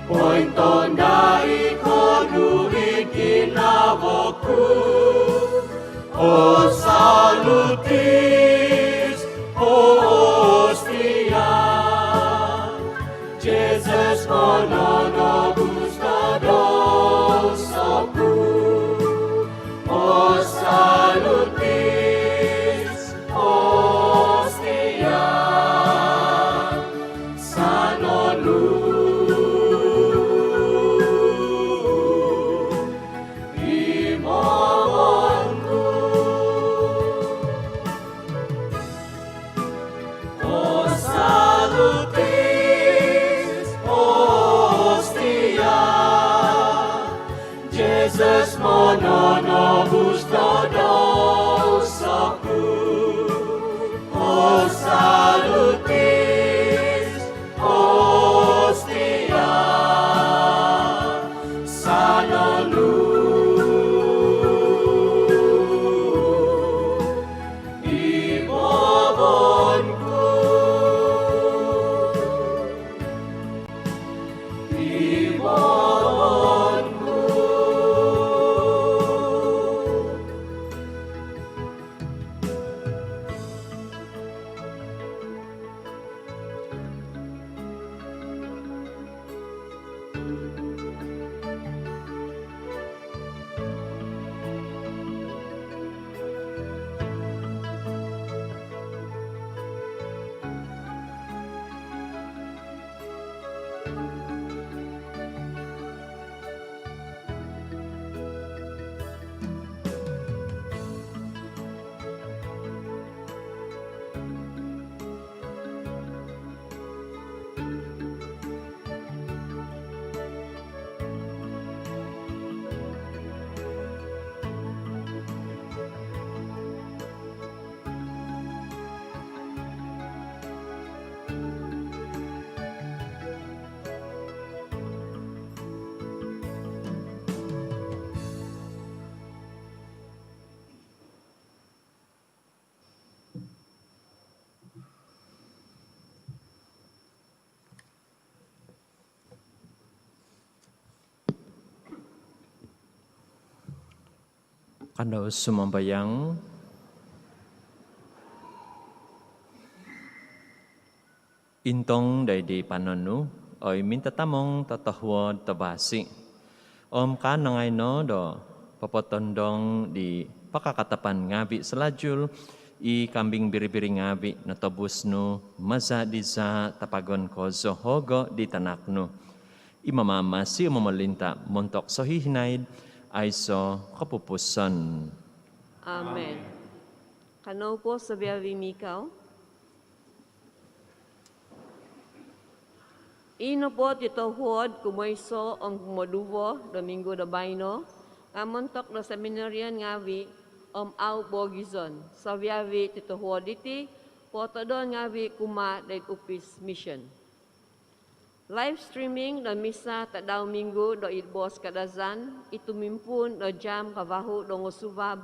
pointondai kou nu id ginavo ku. Oi Salutis Hostia, Jesus mononobus do douso ku. Kanou sumambayang. Intong doid di panon nu, oi mintatamong totohuod tobasi', om kaanangai no do popotondong di pakakatapan ngaavi' salajul i kambing biri-biri ngaavi' notobus nu maza' di zaa' tapagon kozo hogo' di tanak nu, i mamaamasi om momolinta' montok sohihinaid aiso' kopupuson. Amen. Kanou po savi-avi' mikau. I nopo titohuod kumoiso' om kumoduvo do minggu do baino' nga' montok do seminarian ngaavi' om au' boogizon, savi-avi' titohuod diti pootodon ngaavi' kumaa doid upis mision. Live streaming do misa tadau minggu doid boos Kadazan i tumimpuun do jaam kavahu' do ngosuvab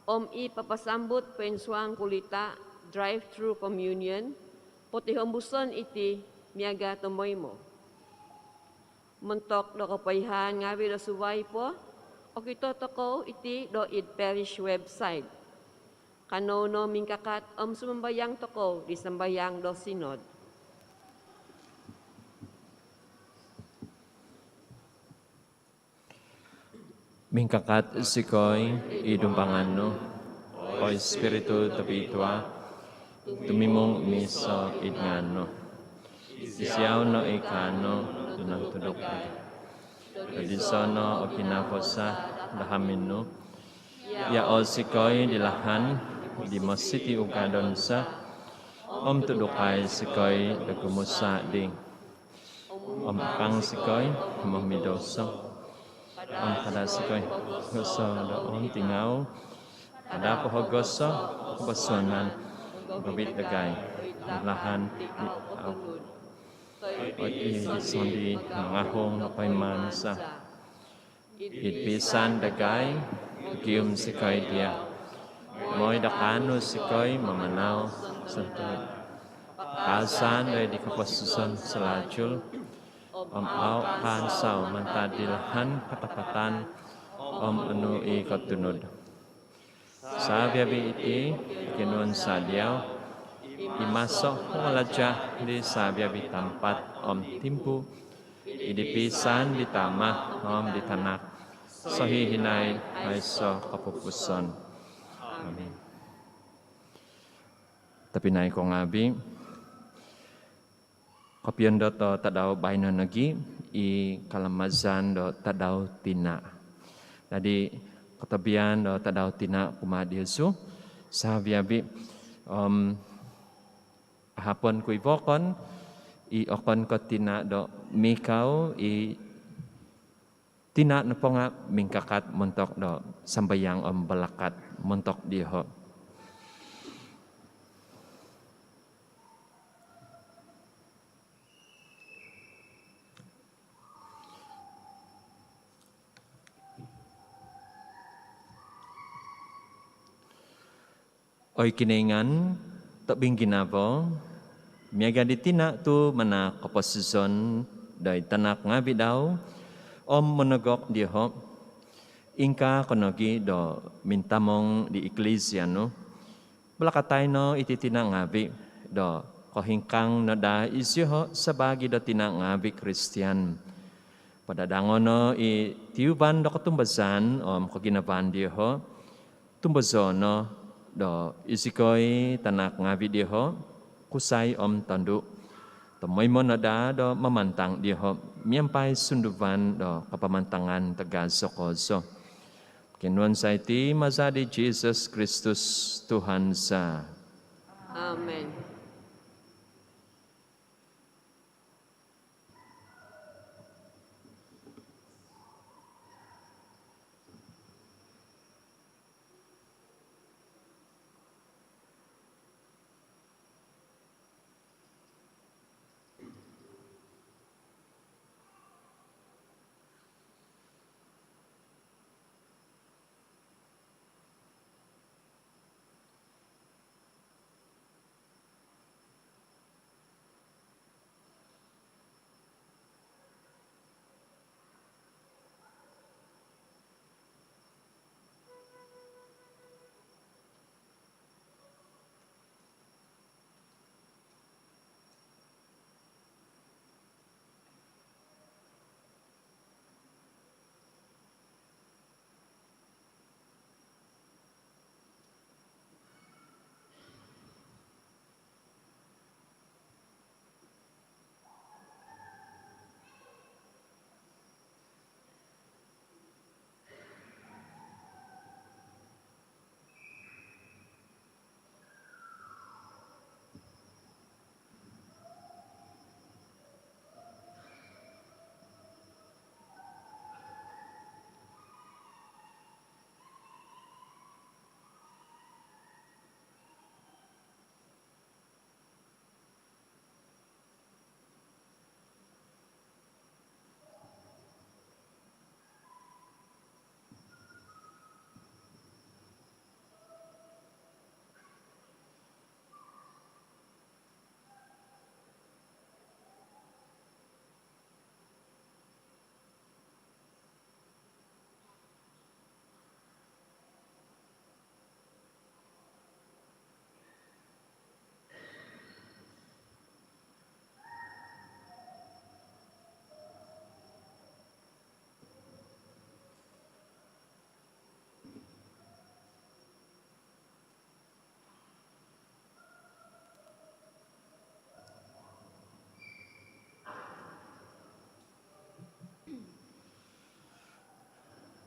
om i papasambut poinsuang kulita', drive-thru communion, potihombuson iti miaga' tomoimo. Montok do kopoihaan ngaavi' do suvai po, okito tokou iti doid parish website. Kanou no mingkakat om sumambayang tokou di sambayang do sinod. Mingkakat zikoi id dumbangan nu, oi Ispiritu Tobitua, tumimung miiso' id ngaan nu. Isiau no i kaanu do nontuduk dadi. Dadi sono o kinapasa do hamin nu. Iao' zikoi di lahan di mositi ugadon za, om tudukai zikoi do gumusa' di. Om akang zikoi momidouso, om kada' zikoi goso' do ontingau. Kada' pohogoso' kobosuanan gobit dagai di lahan di au'. Oi di sondii' mangahung do koimaan za. Id pisan dagai, gium zikoi dia'. Moi do kaanu zikoi mamanau sontob kaazaan doid di koposizon salajul, om au' kaansau mantad di lahan katapatan om onu i kotunud. Savi-avi' iti kinonuan za diau, i maso pangalaja' di savi-avi' tampat om timpu, id pisan di Tama' om di Tanak, sohihinaid aiso' kopupuson. Amin. Tobpinai ko ngaavi', kopiondot do tadau baino' nogi' i kalamazan do Tadau Tina'. Dadi' kotobian do Tadau Tina' kumaa diozu savi-avi', om ahapon ku i vokon i okon ko' tina' do mikau, i tina' nopo nga' mingkakat montok do sambayang om balakat montok dioho'. Oi Kinoingan tobpinai ginavo, miaga' di tina' tu' manaak koposizon doid tanak ngaavi' dau om monogok dioho', ingkaa ko nogi' do mintamong di iklisia nu. Balakatai no iti tina' ngaavi' do kohingkang no daa izioho' sabaagi do tina' ngaavi' Kristian. Padadango' no i tiuvan do kotumbazaan om koginavaan dioho'. Tumbozo' no do izikoi tanak ngaavi' dioho', kusai om tondu', tomoimo no daa do mamantang dioho' miampai sunduvan do kapamantangan tagazo kozo. Kinonuan za iti maza' di Jisus Kristus Tuhan za. Amin.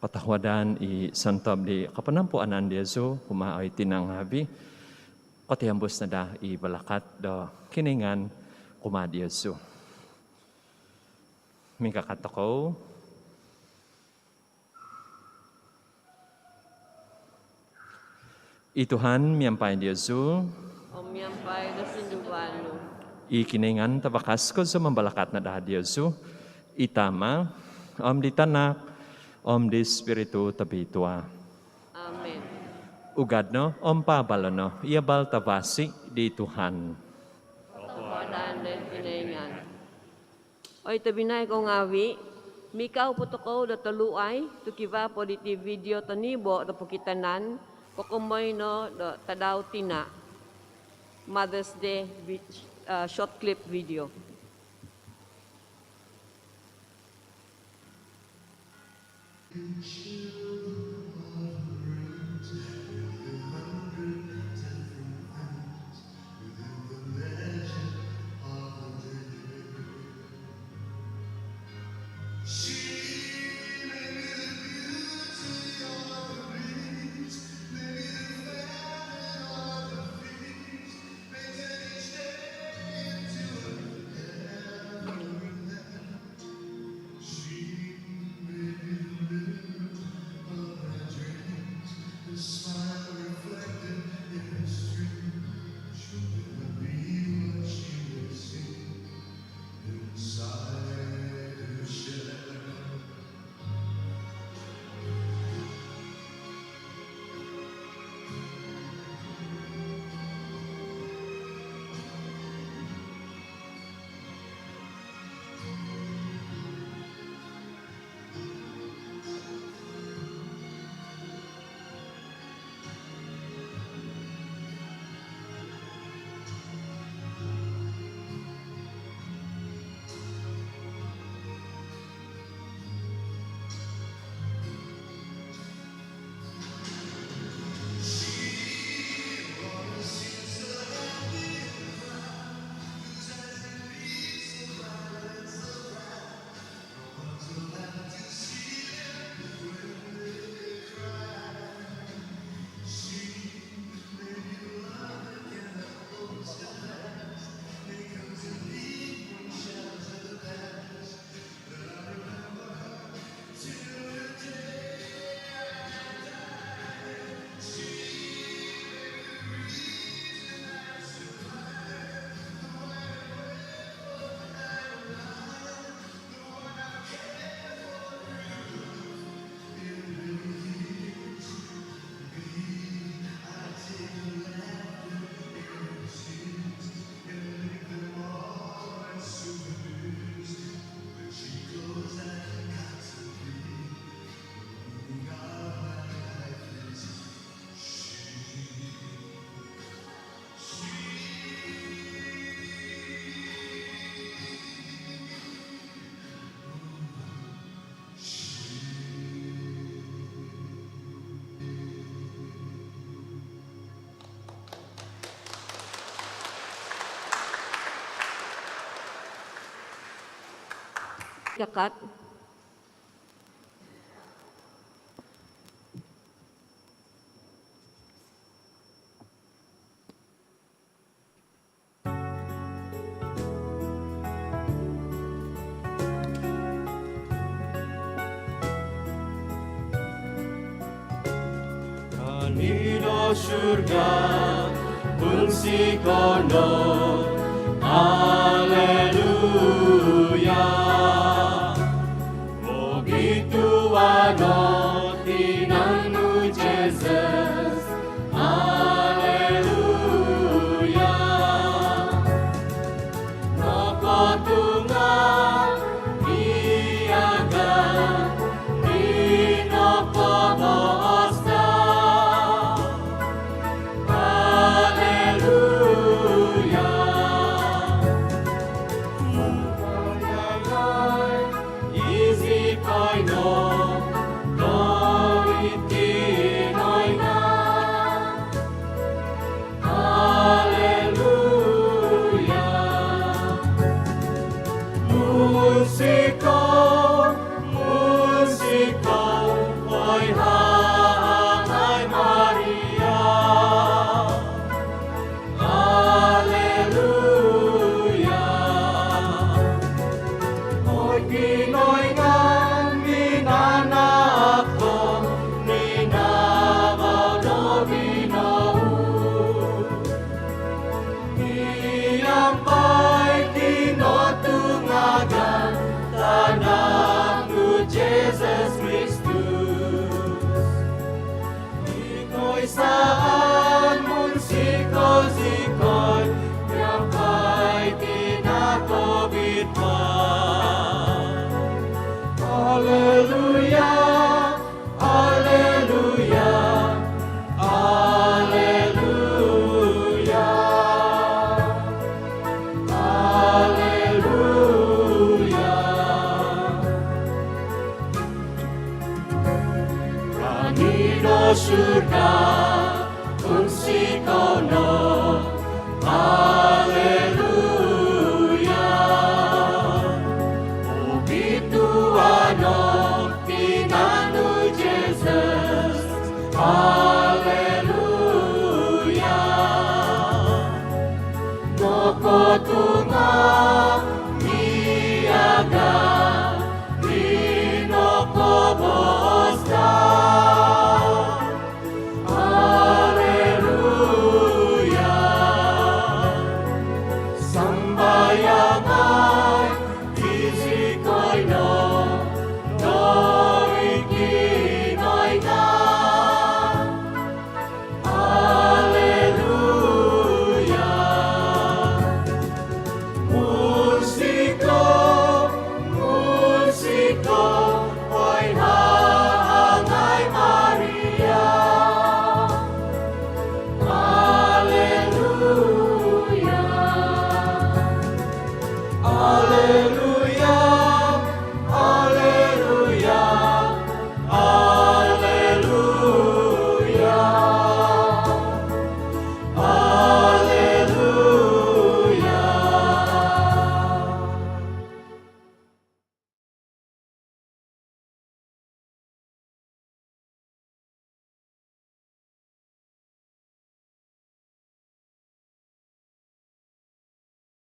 Tahuadan i sontob di kapanampuanan diozu kumaa oi tina ngaavi', kotihombus no daa i balakat do Kinoingan kumaa diozu. Mingkakat tokou. I Tuhan miampai diozu. Om miampai do sunduvan nu. I Kinoingan tabakas kozo mambalakat no daa diozu, i Tama, om di Tanak, om di Spiritu Tobitua. Amin. Ugad no om paabalo no i abal tavasi di Tuhan. Kotohuadan do Kinoingan. Oi tobpinai kou ngaavi', mikau po tokou do toluai tu' kivaa po diti video tonibo do pokitanan kokomoi no do Tadau Tina, Mother's Day vi-, ah, short clip video. Kakat. Tani do surga, punsiko no, haleluya. Mogitua no tinan nu Jesus, haleluya. Nokotunga miaga di nokoboos do, haleluya. Izikoi no do iti noina, haleluya. Musiko, musiko, Alleluia, alleluia, alleluia, alleluia. Rangino surga, unsikou no. Alleluia. Obitua no tinan nu Jesus. Alleluia. Nokotunga miaga di nokoboos dau. Alleluia. Sambayangai izikoi no doid Kinoingan. Alleluia. Musiko, musiko, oi hahangai Maria. Alleluia. Alleluia.